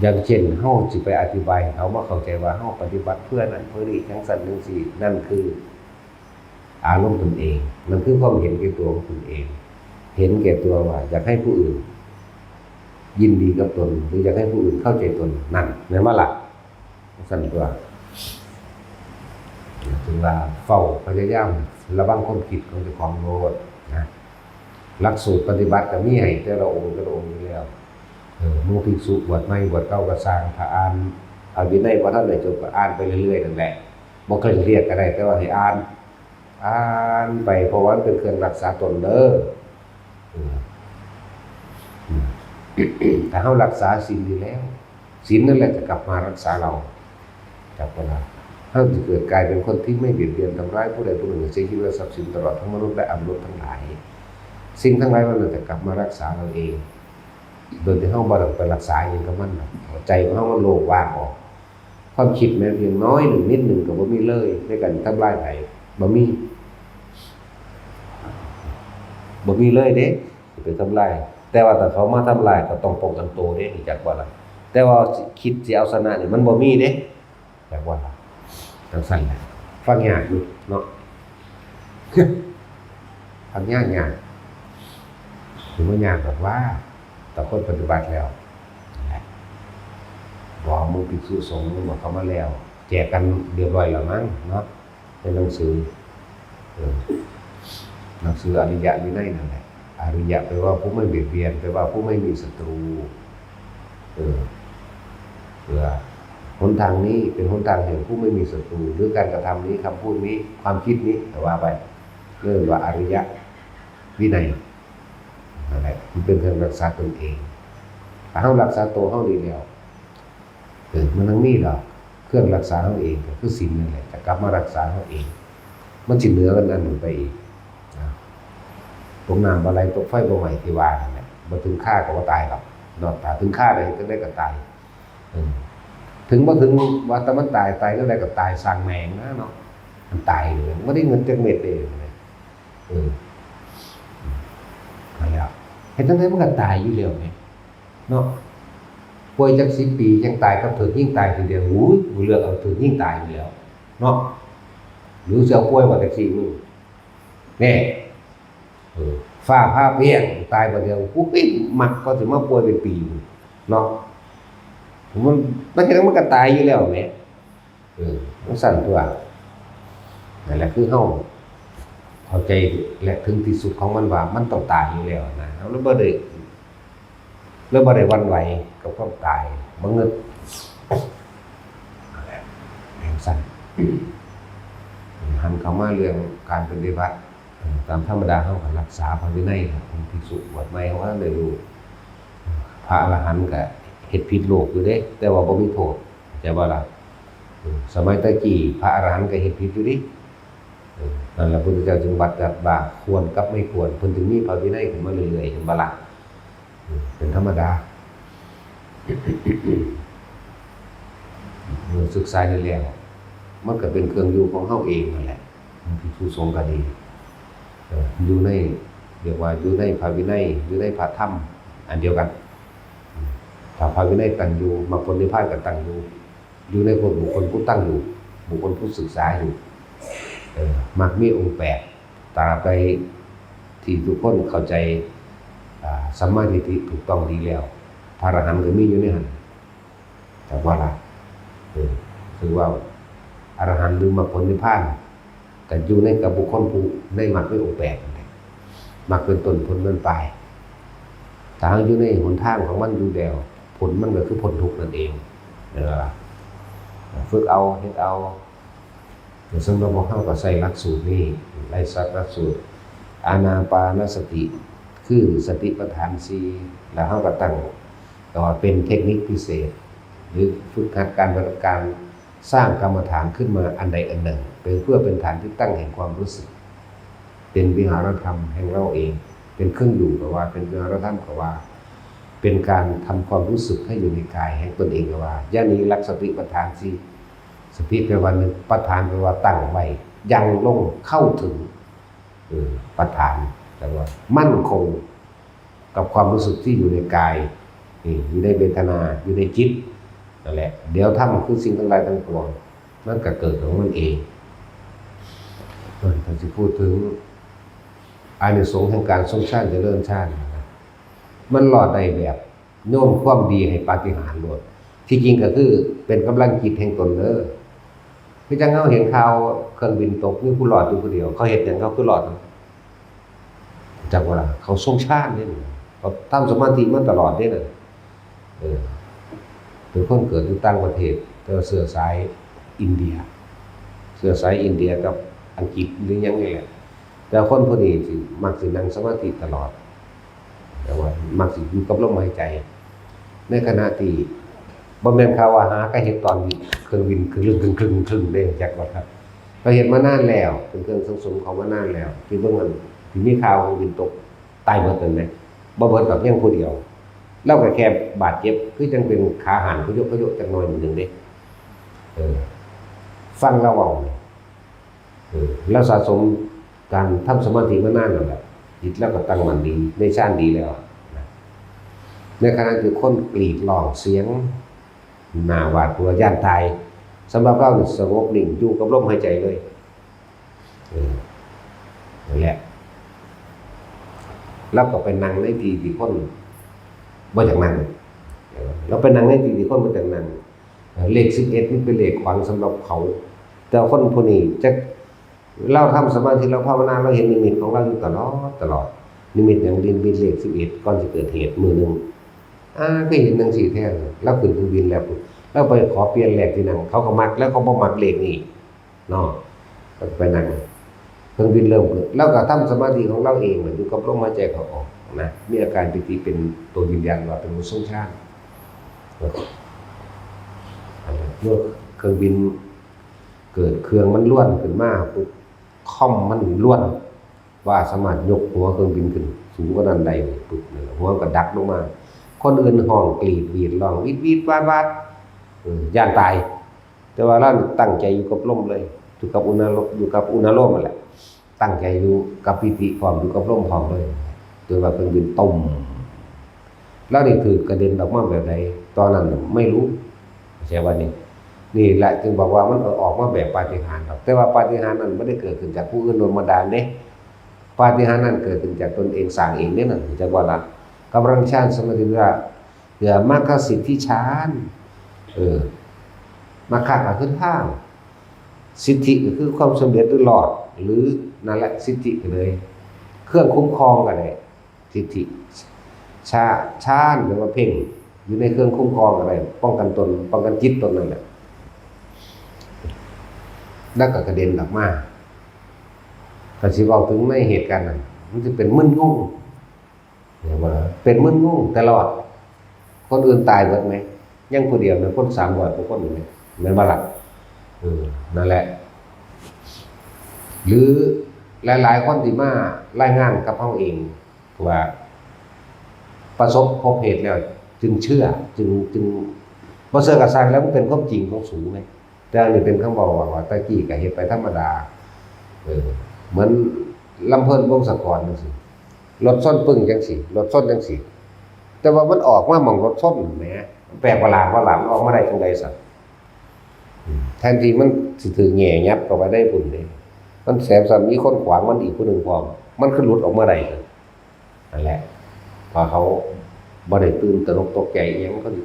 อย่างเช่น เฮาสิไปอธิบายให้เขามาเข้าใจว่าเฮาปฏิบัติเพื่อนั้นเพื่อนี้ จั่งซั้นจั่งซี้ นั่นคืออารมณ์ตนเอง นั่นคือความเห็นแก่ตัวของตนเอง เห็นแก่ตัวว่าอยากให้ผู้อื่นยินดีกับตน หรืออยากให้ผู้อื่นเข้าใจตน นั่นแม่นบ่ล่ะ จั่งซั้นตัว ถึงว่าเฝ้าพยายามระวังความคิดของเจ้าของโลดนะ หลักสูตรปฏิบัติก็มีให้แต่ละองค์แต่ละองค์อยู่แล้ว เออ หมู่ภิกษุบวชใหม่บวชเก่าก็ซ่าง ถ้าอ่านเอาวินัยบ่ทันได้จบก็อ่านไปเรื่อยๆนั่นแหละ บ่เคร่งเครียดก็ได้ แต่ว่าให้อ่าน อ่านไป เพราะว่ามันเป็นเครื่องรักษาตนเด้อ เออ อืม ถ้าเฮารักษาศีลดีแล้ว ศีลนั่นแหละจะกลับมารักษาเรา จักบ่ล่ะ เฮาจะเกิดกลายเป็นคนที่ไม่เบียดเบียนทำร้ายผู้ใดผู้หนึ่ง เสียชีวิตและทรัพย์สินตลอดทั้งมนุษย์และอมนุษย์ทั้งหลาย สิ่งทั้งหลายเหล่านั้นจะกลับมารักษาเราเอง โดยที่เฮาบ่ต้องไปรักษาอิหยังกับมันดอก ใจของเฮามันโล่งว่างออก ความคิดแม้เพียงน้อยหนึ่งนิดหนึ่งก็บ่มีเลย ในการทำลายไผ บ่มี บ่มีเลยเด้ สิไปทำลาย แต่ว่าถ้าเขามาทำลายก็ต้องป้องกันตัวเด้ รู้จักบ่ล่ะ แต่ว่าคิดสิเอาชนะนี่มันบ่มีเด้ จักว่าล่ะ จั่งซั้นแหละ ฟังยากอยู่เนาะ ฟังยากยาก สิบ่ยากดอกว่า แต่คนปฏิบัติแล้ว นั่นแหละ บอกหมู่ภิกษุสงฆ์มันบอกเขามาแล้ว แจกกันเรียบร้อยแล้วมั้งเนาะ เป็นหนังสือ เออ หนังสืออริยวินัยนั่นแหละ อริยะแปลว่าผู้ไม่เบียดเบียน แปลว่าผู้ไม่มีศัตรู เออ เพื่อหนทางนี้เป็นหนทางแห่งผู้ไม่มีศัตรู หรือการกระทำนี้ คำพูดนี้ ความคิดนี้ ก็ว่าไป เรียกว่าอริยวินัย นั่นแหละ มันเป็นเครื่องรักษาตนเอง ถ้าเฮารักษาตัวเฮาดีแล้ว เออ มันยังมีดอก เครื่องรักษาเฮาเองก็คือศีลนั่นแหละ จะกลับมารักษาเฮาเอง มันสิเหนือกันอันหนึ่งไปอีกนะ ตกน้ำบ่ไหล ตกไฟบ่ไหม้ ที่ว่านั่นแหละ บ่ถึงคาก็บ่ตายหรอกเนาะ ถ้าถึงคาได้จั่งใดก็ตาย เออ ถึงบ่ถึงว่าแต่มันตาย ตายจั่งใดก็ตาย ซ่างแม่งนะเนาะ มันตายเลย บ่ได้เงินจักเม็ดเลย เออ นั่นแหละ เฮ็ดจั่งใดมันก็ตายอยู่แล้วแหม เนาะ ป่วยจักสิบปี ยังตายกับถูกยิงตายทีเดียว โอ้ย กูเลือกเอาถูกยิงตายอยู่แล้ว เนาะ หรือสิเอาป่วยว่าจักสิ มึง แน่ เออ ฟ้าผ่าเปรี้ยง ตายบัดเดียว กู มักก็สิมาป่วยเป็นปี เนาะ มัน มันจั่งใดมันก็ตายอยู่แล้วแหม เออ มันซั่นตั๊ว นั่นแหละคือเฮาเข้าใจ และถึงที่สุดของมันว่ามันต้องตายอยู่แล้วนะ เฮาเลยบ่ได้ เลยบ่ได้หวั่นไหวกับความตาย บ่งึด นั่นแหละ จั่งซั่น หันเข้ามาเรื่องการปฏิบัติ เอ่อ ตามธรรมดาเฮาก็รักษาพระวินัยล่ะ ภิกษุบวชใหม่เฮาก็ได้รู้ พระอรหันต์ก็เฮ็ดผิดโลกอยู่เด้ แต่ว่าบ่มีโทษ เข้าใจบ่ล่ะ เออ สมัยแต่กี้พระอรหันต์ก็เฮ็ดผิดอยู่เด้ เออ นั่นล่ะพุทธเจ้าจึงบัญญัติว่าควรกับไม่ควร เพิ่นจึงมีพระวินัยขึ้นมาเรื่อยๆ เห็นบ่ล่ะ เออ เป็นธรรมดา เมื่อศึกษาได้แล้ว มันก็เป็นเครื่องอยู่ของเฮาเองนั่นแหละ ภิกษุสงฆ์ก็ดี เอ่อ อยู่ใน เรียกว่าอยู่ในพระวินัย อยู่ในพระธรรม อันเดียวกัน ถ้าพระวินัยตั้งอยู่ มรรคผลนิพพานก็ตั้งอยู่ อยู่ในคนบุคคลผู้ตั้งอยู่ บุคคลผู้ศึกษาอยู่ เอ่อ มักมีองค์แปด ตราบใดที่ทุกคนเข้าใจ อ่า สัมมาทิฏฐิถูกต้องดีแล้ว พระอรหันต์ก็มีอยู่ในหั้น แต่ว่าล่ะ เออ คือว่าอรหันต์หรือมรรคผลนิพพาน ก็อยู่ในกับบุคคลผู้ในมรรคมีองค์แปดนั่นแหละ มรรคเป็นต้น ผลเป็นปลาย ถ้าหากอยู่ในหนทางของมันอยู่แล้ว ผลมันก็คือพ้นทุกข์นั่นเอง เออ ฝึกเอา เฮ็ดเอา สำหรับพวกเฮาก็ใช้หลักสูตรนี้ ไลยศักดิ์หลักสูตร อานาปานสติ คือสติปัฏฐานสี่ แล้วเฮาก็ตั้ง แต่ว่าเป็นเทคนิคพิเศษ หรือฝึกหัดการปฏิบัติการสร้างกรรมฐานขึ้นมาอันใดอันหนึ่ง เป็นเพื่อเป็นฐานที่ตั้งแห่งความรู้สึก เป็นวิหารธรรมแห่งเราเอง เป็นเครื่องอยู่ก็ว่า เป็นวิหารธรรมก็ว่า เป็นการทำความรู้สึกให้อยู่ในกายแห่งตนเองก็ว่า อย่างนี้หลักสติปัฏฐานสี่ สติแปลว่าหนึ่ง ปัฏฐานแปลว่าตั้งไว้ ยังลง เข้าถึง เออ ปัฏฐาน แต่ว่ามั่นคงกับความรู้สึกที่อยู่ในกาย นี่ อยู่ในเวทนา อยู่ในจิต นั่นแหละ เดี๋ยวธรรมคือสิ่งทั้งหลายทั้งปวง มันก็เกิดของมันเอง เออ ถ้าสิพูดถึงอานิสงส์แห่งการทรงฌานเจริญฌานนะ มันรอดได้แบบโยนความดีให้ปาฏิหาริย์โลด ที่จริงก็คือเป็นกำลังจิตแห่งตนเด้อ คือจั่งเฮาเห็นข่าวเครื่องบินตก มีผู้รอดอยู่ผู้เดียว เขาเฮ็ดหยังเขาคือรอด จักว่าล่ะ เขาทรงฌานเด้ เขาทำสมาธิมาตลอดเด้น่ะ เออ เป็นคนเกิดอยู่ต่างประเทศ แต่ว่าเชื้อสายอินเดีย เชื้อสายอินเดียกับอังกฤษหรือหยังนี่แหละ แต่คนผู้นี้สิมักสินั่งสมาธิตลอด แต่ว่ามักสิอยู่กับลมหายใจ ในขณะที่บ่แม่นข่าวว่าหาก็เห็นตอนเครื่องบินคลึ่งๆๆๆเด้ จักว่าครับ เขาเห็นมานานแล้ว เป็นเครื่องสังสมของมานานแล้ว ที่เบิ่งมันที่มีข่าวเครื่องบินตก ตายเบิดนั่นแหละ บ่เบิดดอก ยังผู้เดียว ลาวก็แค่บาดเจ็บ คือจั่งเป็นขาหันขยุกขยกจักหน่อยหนึ่งเด้ เออ ฟังลาวเว้านี่ เออ ลาวสะสมการทำสมาธิมานานแล้วแหละ จิตลาวก็ตั้งมั่นดี ในฌานดีแล้วนะ ในขณะที่คนกรีดร้องเสียง น่าหวาดกลัว ย้านตาย สำหรับลาวนี่สงบนิ่ง อยู่กับลมหายใจเลย เออ นั่นแหละ ลาวก็ไปนั่งในที่ที่คนบ่อยากนั่ง เออ ลาวไปนั่งในที่ที่คนบ่อยากนั่ง เออ เลขสิบเอ็ดมันเป็นเลขขวัญสำหรับเขา แต่คนผู้นี้จัก ลาวทำสมาธิ ลาวภาวนา ลาวเห็นนิมิตของลาวอยู่ตลอด ตลอด นิมิตหยัง นิมิตเลขสิบเอ็ด ก่อนสิเกิดเหตุมื้อหนึ่ง อ่า ก็เห็นจั่งซี้แท้ ลาวขึ้นเครื่องบินแล้ว ลาวไปขอเปลี่ยนเลขที่นั่ง เขาก็มัก แล้วเขาบ่มักเลขนี้ เนาะ ก็ไปนั่ง เครื่องบินเริ่มขึ้น ลาวก็ทำสมาธิของลาวเองน่ะ อยู่กับลมหายใจเข้าออกนะ มีอาการปีติเป็นตัวยืนยันว่าเป็นผู้ทรงฌาน เมื่อเครื่องบินเกิดเครื่องมันล้วนขึ้นมาปุ๊บ คอมมันล้วน ว่าสามารถยกหัวเครื่องบินขึ้นสูงกว่านั้นได้ปุ๊บ นั่นแหละ หัวมันก็ดักลงมา คนอื่นฮ้องกรีดหวีดร้องวีดวีดวาดวาด เออ ย้านตาย แต่ว่าลาวนี่ตั้งใจอยู่กับลมเลย อยู่กับอุณาโลม อยู่กับอุณาโลมนั่นแหละ ตั้งใจอยู่กับปีติพร้อม อยู่กับลมพร้อมเลย จนว่าเครื่องบินตุ้ม แล้วนี่ถือกกระเด็นออกมาแบบไหน ตอนนั้นน่ะไม่รู้ เข้าใจว่านี่ นี่แหละจึงบอกว่ามันออกมาแบบปาฏิหาริย์ครับ แต่ว่าปาฏิหาริย์นั้นไม่ได้เกิดขึ้นจากผู้อื่นโดนบันดาลเด้ ปาฏิหาริย์นั้นเกิดขึ้นจากตนเอง สร้างเองเนี่ยนะ จักว่าละ กำลังฌาน สมาธิ เพื่อ เพื่อมรรคสิทธิฌาน เออ มรรคก็คือทาง สิทธิก็คือความสำเร็จหรือรอด หรือนั่นแหละ สิทธิก็เลย เครื่องคุ้มครองก็ได้ สิทธิ ฌา ฌานแปลว่าเพ่ง อยู่ในเครื่องคุ้มครองก็ได้ ป้องกันตน ป้องกันจิตตนนั่นแหละ แล้วก็กระเด็นออกมา ก็สิเว้าถึงในเหตุการณ์นั้น มันจะเป็นมึนงง เห็นบ่ล่ะ เป็นมึนงงตลอด คนอื่นตายหมดไหม ยังผู้เดียวนะ คนสามร้อยกว่าคนอยู่ไหม แม่นบ่ล่ะ เออ นั่นแหละ หรือหลายๆคนที่มารายงานกับเฮาเอง ว่าประสบพบเหตุแล้วจึงเชื่อ จึง จึง บ่เชื่อก็ซ่าง แล้วมันเป็นความจริงของสูงไง แต่อันนี้เป็นคำเว้าว่า ว่าแต่กี้ก็เฮ็ดไปธรรมดา เออ เหมือนลำเพิ่น วงศกรจังซี่ รถชนปึ้งจังซี่ รถชนจังซี่ แต่ว่ามันออกมาหม่องรถชนแหม แปลกประหลาดว่าหลังออกมาได้จังใด๋ซั่น อืม แทนที่มันสิถืกแหง่ยับเข้าไปได้พุ่นเด้ มันแถมซ้ำมีคนขวางมันอีกผู้หนึ่งพร้อม มันคือหลุดออกมาได้ นั่นแหละ เพราะเขาบ่ได้ตื่นตระหนกตกใจอิหยัง เขาสิ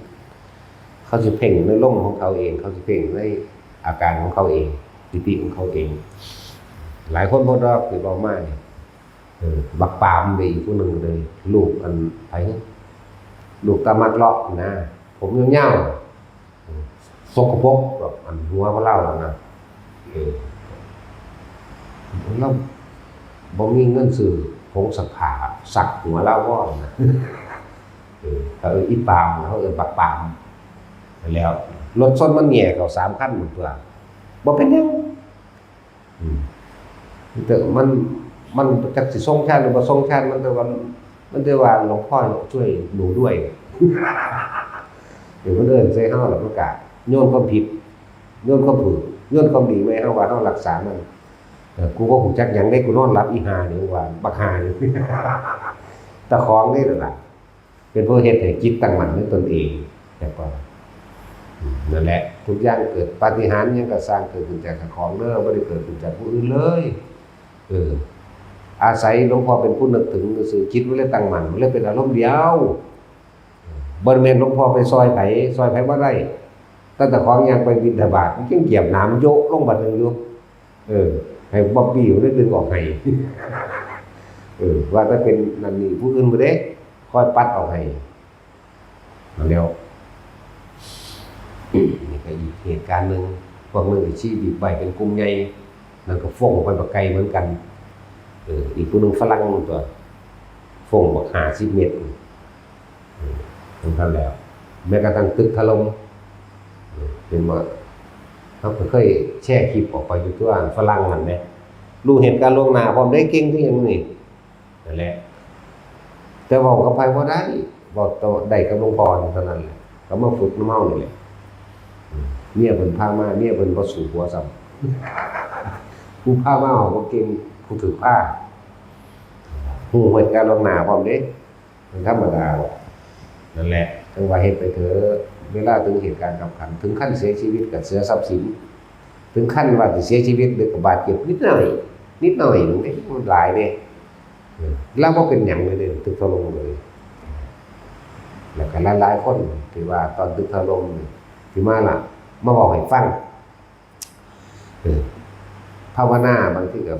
เขาสิเพ่งในลมของเขาเอง เขาสิเพ่งในอาการของเขาเอง สติของเขาเอง หลายคนพวกเราคือเว้ามานี่ เออ บักปามเด้ อีกผู้หนึ่งเลย ลูกอันไผ ลูกตามักเลาะนะ ผมยาวๆ สกปรกแบบอันหัวเขาเล่านะ เออ เราบ่มีเงินซื้อผงซักผ้าซักหัวเล่าบ่นะ เออ เขาเอิ้นอีปาม เขาเอิ้นบักปาม แล้วรถชนมันแหง่เข้าสามคันหมดตัว บ่เป็นหยัง อืม แต่มัน มันจักสิทรงฌานหรือบ่ทรงฌาน มันแต่ว่า มันแต่ว่า "หลวงพ่อช่วยหนูด้วย" เดี๋ยวมันเอิ้นใส่เฮาแล้วมันก็โยนความผิด โยนความถูก โยนความดีไว้เฮา ว่าเฮารักษามัน เออ กูบ่ฮู้จักหยังเด้ กูนอนหลับอีห่านี่ ว่าบักห่านี่ ตาของนี่นั่นล่ะ เป็นผู้เฮ็ดให้จิตตั้งมั่นในตนเอง แล้วก็ อืม นั่นแหละ ทุกอย่างเกิดปาฏิหาริย์หยังก็ซ่างเกิดขึ้นจากเจ้าของเด้อ บ่ได้เกิดขึ้นจากผู้อื่นเลย เออ อาศัยหลวงพ่อเป็นผู้นึกถึงซื่อๆ จิตมันเลยตั้งมั่น มันเลยเป็นอารมณ์เดียว บ่แม่นหลวงพ่อไปซอยไผ ซอยไผบ่ได้ แต่เจ้าของย่างไปบิณฑบาต มันยังเหยียบหนามโยะลงบาดหนึ่งอยู่ เออ ให้บ๊อบบี้มันได้ดึงออกให้ เออ ว่าแต่เป็นนั่นนี่ผู้อื่นบ่เด้ คอยปัดออกให้ แล้ว นี่ก็อีกเหตุการณ์หนึ่ง พวกหนึ่งก็ขี่บิ๊กไบค์เป็นกลุ่มใหญ่ นั่นก็ฟ้งไปบักไกลเหมือนกัน เออ อีกผู้หนึ่งฝรั่งตัว ฟ้งบักห้าสิบเมตร อืม นั่นแล้ว แม้กระทั่งตึกถล่ม อืม เห็นบ่ เขาก็เคยแชร์คลิปออกไปอยู่ตัวฝรั่งนั่นแหละ รู้เหตุการณ์ล่วงหน้าพร้อมได้ เก่งคือหยังนี่ นั่นแหละ แต่เว้ากับไผบ่ได้ เว้าแต่ได้กับหลวงพ่อเท่านั้นแหละ ก็มาฝึกนำเฮานี่แหละ อืม เมียเพิ่นพามา เมียเพิ่นบ่สู้ผัวซ้ำ ผู้พามาเว้าบ่เก่ง ผู้ถืกพา ฮู้เหตุการณ์ล่วงหน้าพร้อมเด้ มันธรรมดา นั่นแหละ จั่งว่าเฮ็ดไปเถอะ เวลาถึงเหตุการณ์คับขัน ถึงขั้นเสียชีวิตก็เสียทรัพย์สิน ถึงขั้นว่าสิเสียชีวิตหรือก็บาดเจ็บนิดหน่อย นิดหน่อยหนึ่งเด้ มันหลายเด้ เออ ลาวบ่เป็นหยังเลยเด้ ตึกถล่มเลย แล้วก็หลายๆคนที่ว่าตอนตึกถล่มนี่ ที่มาล่ะ มาเว้าให้ฟัง เออ ภาวนาบางทีก็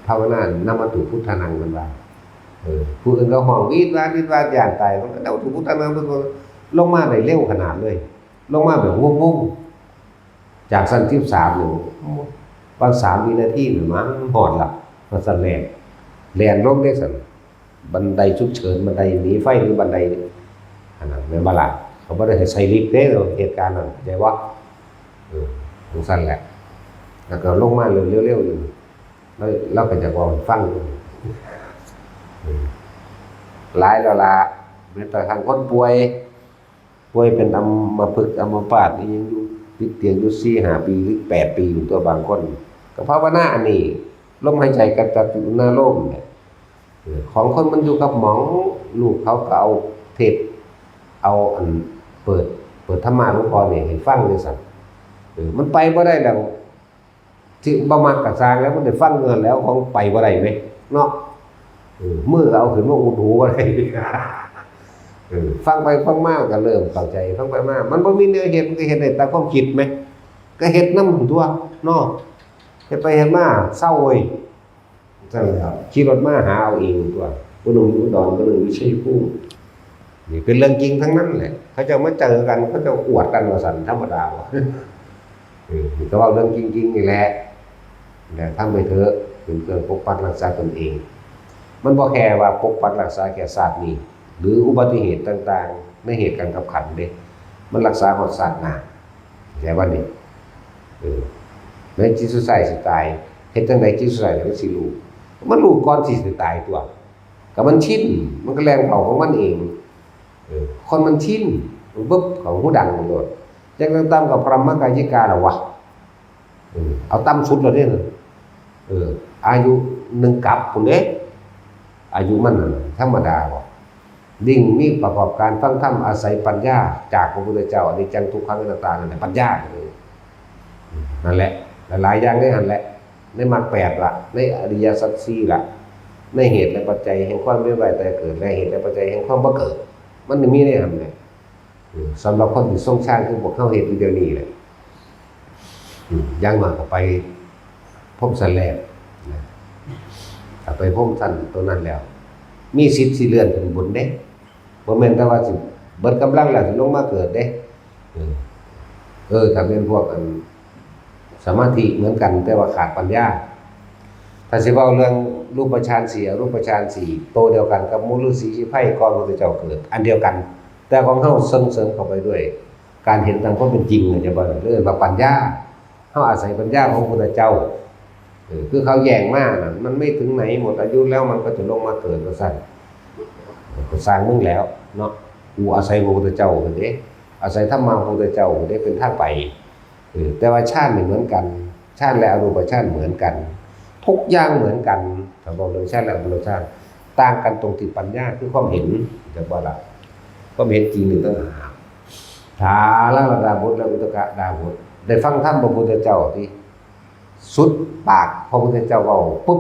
ภาวนานำมาตุพุทธานัง มันว่า เออ ผู้อื่นก็ฮ้องวีดวาดวีดวาดย้านตาย มันก็นำมาตุพุทธานัง เพิ่นก็ลงมาได้เร็วขนาดเลย ลงมาแบบงงๆ จากชั้นสิบสามนี่ ประมาณสามวินาทีนี่มั้ง ฮอดละ ว่าซั่นแหละ แล่นลงเด้ซั่น บันไดฉุกเฉิน บันไดหนีไฟหรือบันได อันนั้นแม่นบ่ล่ะ เขาบ่ได้ให้ใส่ลิฟต์เด้ เหตุการณ์นั้น เข้าใจบ่ เออ จั่งซั่นแหละ แล้วก็ลงมาเร็วๆ เร็วๆ แล้ว ลาวก็จะเว้าให้ฟัง เออ หลายแล้วล่ะ แม้กระทั่งคนป่วย ป่วยเป็นอัมพฤกษ์อัมพาตอีหยังอยู่ ติดเตียงอยู่สี่ห้าปี หรือแปดปี ตัวบางคน ก็ภาวนาอันนี้ ลมหายใจกระจับอยู่หน้าโลมเนี่ย เออ ของคนมันอยู่กับหม่อง ลูกเขาก็เอา เทศน์ เอาอันเปิด เปิดธรรมะหลวงพ่อนี่ให้ฟังจั่งซั้น เออ มันไปบ่ได้แล้ว ที่บ่มักก็ซ่างแล้ว มันได้ฟังเงินแล้ว ของไปบ่ได้เว้ย เนาะ เออ มือก็เอาขึ้นมาอุดหูบ่ได้ เออ ฟังไปฟังมาก็เริ่มเข้าใจ ฟังไปมา มันบ่มีแนวเฮ็ด มันก็เฮ็ดได้แต่ความคิดแหม ก็เฮ็ดนำตั๊ว เนาะ เฮ็ดไปเฮ็ดมาเซาเว้ย ซั่นแหละครับ ขี่รถมาหาเอาเองตั๊ว ผู้หนึ่งอยู่อุดร ผู้หนึ่งอยู่ชัยภูมิ นี่เป็นเรื่องจริงทั้งนั้นแหละ เขาเจ้ามาเจอกัน เขาเจ้าอวดกันว่าซั่น ธรรมดา เออ ก็เว้าเรื่องจริงๆนี่แหละ แต่ทำไปเถอะ เป็นเครื่องปกปักรักษาตนเอง มันบ่แค่ว่าปกปักรักษาแค่ชาตินี้ หรืออุบัติเหตุต่างๆ ในเหตุการณ์คับขันเด้ มันรักษาฮอดชาติหน้า เข้าใจบ่นี่ เออ ในจิตสุดท้ายสิตาย เฮ็ดจั่งใดจิตสุดท้ายมันสิรู้ มันรู้ก่อนที่สิตายตั๊ว ก็มันชิน มันก็แล่นเข้าของมันเอง เออ คนมันชิน มันปึ๊บ เข้าหูดังโลด จั่งต่ำๆ ก็พรหมกายิกาแล้ววะ เออ เอาต่ำสุดแล้วเด้ เออ อายุหนึ่งกัปพุ้นเด้ อายุมันนั่นน่ะ ธรรมดาบ่ ยิ่งมีประกอบการฟังธรรมอาศัยปัญญาจากพระพุทธเจ้า อนิจจังทุกขังอนัตตานั่นแหละ ปัญญาเลย นั่นแหละ หลายๆอย่างในหั่นแหละ ในมรรคแปดล่ะ ในอริยสัจสี่ล่ะ ในเหตุและปัจจัยแห่งความเวียนว่ายตายเกิด และเหตุและปัจจัยแห่งความบ่เกิด มันมีในหั่นแหละ อืม สำหรับคนที่ทรงฌานคือพวกเฮาเฮ็ดอยู่เดี๋ยวนี้แหละ อืม อย่างน้อยก็ไปพรหมชั้นแรกนะ ถ้าไปพรหมชั้นตัวนั้นแล้ว มีสิทธิ์สิเลื่อนขึ้นบนเด้ บ่แม่นแต่ว่าสิเบิดกำลังแล้วสิลงมาเกิดเด้ เออ เออ ถ้าเป็นพวกอันสมาธิเหมือนกัน แต่ว่าขาดปัญญา ถ้าสิเว้าเรื่องรูปฌานสี่ อรูปฌานสี่ โตเดียวกันกับหมู่ฤๅษีชีไพรก่อนพระพุทธเจ้าเกิด อันเดียวกัน แต่ของเฮาเสริมๆเข้าไปด้วยการเห็นตามความเป็นจริง เข้าใจบ่ เรียกว่าปัญญา เฮาอาศัยปัญญาของพระพุทธเจ้า เออ คือเขาแย้งมาน่ะ มันไม่ถึงไหนหมดอายุแล้วมันก็จะลงมาเกิดว่าซั่น ก็ซ่างมึงแล้วเนาะ กูอาศัยพระพุทธเจ้าเด้ อาศัยธรรมะพระพุทธเจ้าเด้ เป็นทางไป เออ แต่ว่าฌานนี่เหมือนกัน ฌานและอรูปฌานเหมือนกัน ทุกอย่างเหมือนกัน ถ้าบอกเรื่องฌานและอรูปฌาน ต่างกันตรงที่ปัญญาคือความเห็น เข้าใจบ่ล่ะ ความเห็นจริงนี่ต่างหาก ทาราดาบทและอุทกดาบท ได้ฟังธรรมพระพุทธเจ้าที่สุดปากพระพุทธเจ้าเว้าปุ๊บ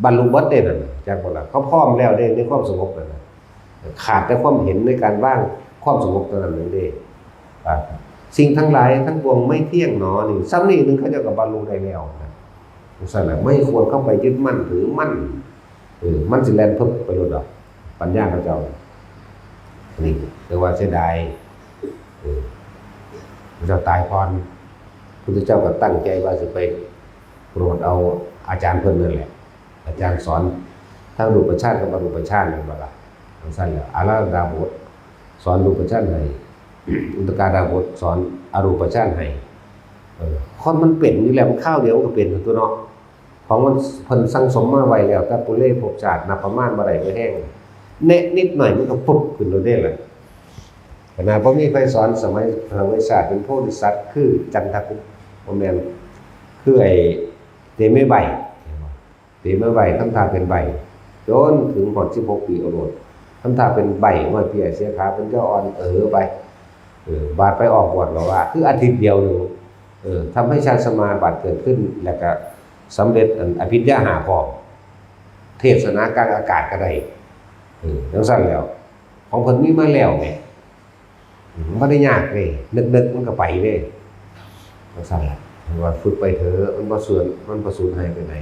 บรรลุเบิดเด้นั่นน่ะ จักบ่ล่ะ เขาพร้อมแล้วเด้ในความสงบนั่นน่ะ ขาดแต่ความเห็นในการวางความสงบเท่านั้นเองเด้ อ่า สิ่งทั้งหลายทั้งปวงไม่เที่ยงหนอ นี่ ส่ำนี้หนึ่งเขาเจ้าก็บรรลุได้แล้วนะ จั่งซั่นแหละ ไม่ควรเข้าไปยึดมั่นถือมั่น เออ มันสิแล่นเพิบไปโลดดอก ปัญญาเขาเจ้า นี่เรียกว่าเสียดาย เออ พระเจ้าตายก่อน พุทธเจ้าก็ตั้งใจว่าสิไปโปรดเอาอาจารย์เพิ่นนั่นแหละ อาจารย์สอนทั้งรูปฌานกับอรูปฌานนั่นบ่ล่ะ จั่งซั่นแหละ อาราธนาดาบทสอนรูปฌานให้ อุทกดาบทสอนอรูปฌานให้ เออ คนมันเป็นอยู่แล้ว มันคราวเดียวมันก็เป็นตัวเนาะ ของมันเพิ่นสั่งสมมาไว้แล้ว แต่ปุเรภพชาตินับประมาณบ่ได้บ่แฮง แนะนิดหน่อยมันก็ปุ๊บขึ้นโลดเด้ล่ะ ขนาดบ่มีไผสอนสมัยพระเวสสันดรเป็นโพธิสัตว์คือจันทกุ บ่แม่น คือไอ้เตมีใบ เตมีใบทำท่าเป็นใบ จนถึงฮอดสิบหกปีเอาโลด ทำท่าเป็นใบ ห้อยเพี้ยเสียขา เป็นเจ้าอ่อนเอ๋อไป เออ บาดไปออกบวชก็ว่า คืออาทิตย์เดียวหนึ่ง เออ ทำให้ฌานสมาบัติเกิดขึ้น แล้วก็สำเร็จอันอภิญญาห้าพร้อม เทศนากลางอากาศก็ได้ เออ จั่งซั่นแล้ว ของเพิ่นมีมาแล้วแหม อืม มันบ่ได้ยากเด้ นึกๆมันก็ไปเด้ จั่งซั่นล่ะ ว่าฝึกไปเถอะ มันบ่สูญ มันบ่สูญหายไปไหน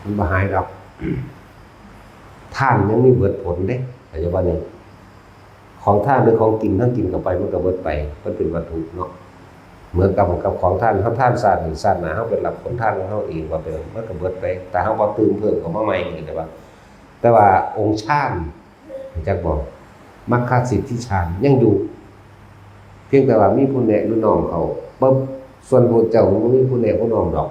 มันบ่หายดอก ทานยังมีเบิดผลเด้ ปัจจุบันนี้ ของทานหรือของกิน ทั้งกินเข้าไปมันก็เบิดไป มันเป็นวัตถุเนาะ เหมือนกับ กับของทาน เฮาทานชาตินี้ ชาติหน้าเฮาไปรับผลทานของเฮาเองว่าไป มันก็เบิดไป แต่เฮาบ่ตื่มเพิ่มเข้ามาใหม่นี่ แต่ว่า แต่ว่าองค์ฌาน รู้จักบ่ มัคคสิทธิฌานยังอยู่ เพียงแต่ว่ามีผู้แนะหรือน้อมเข้าปุ๊บ ส่วนพระเจ้าบ่มีผู้แนะผู้น้อมดอก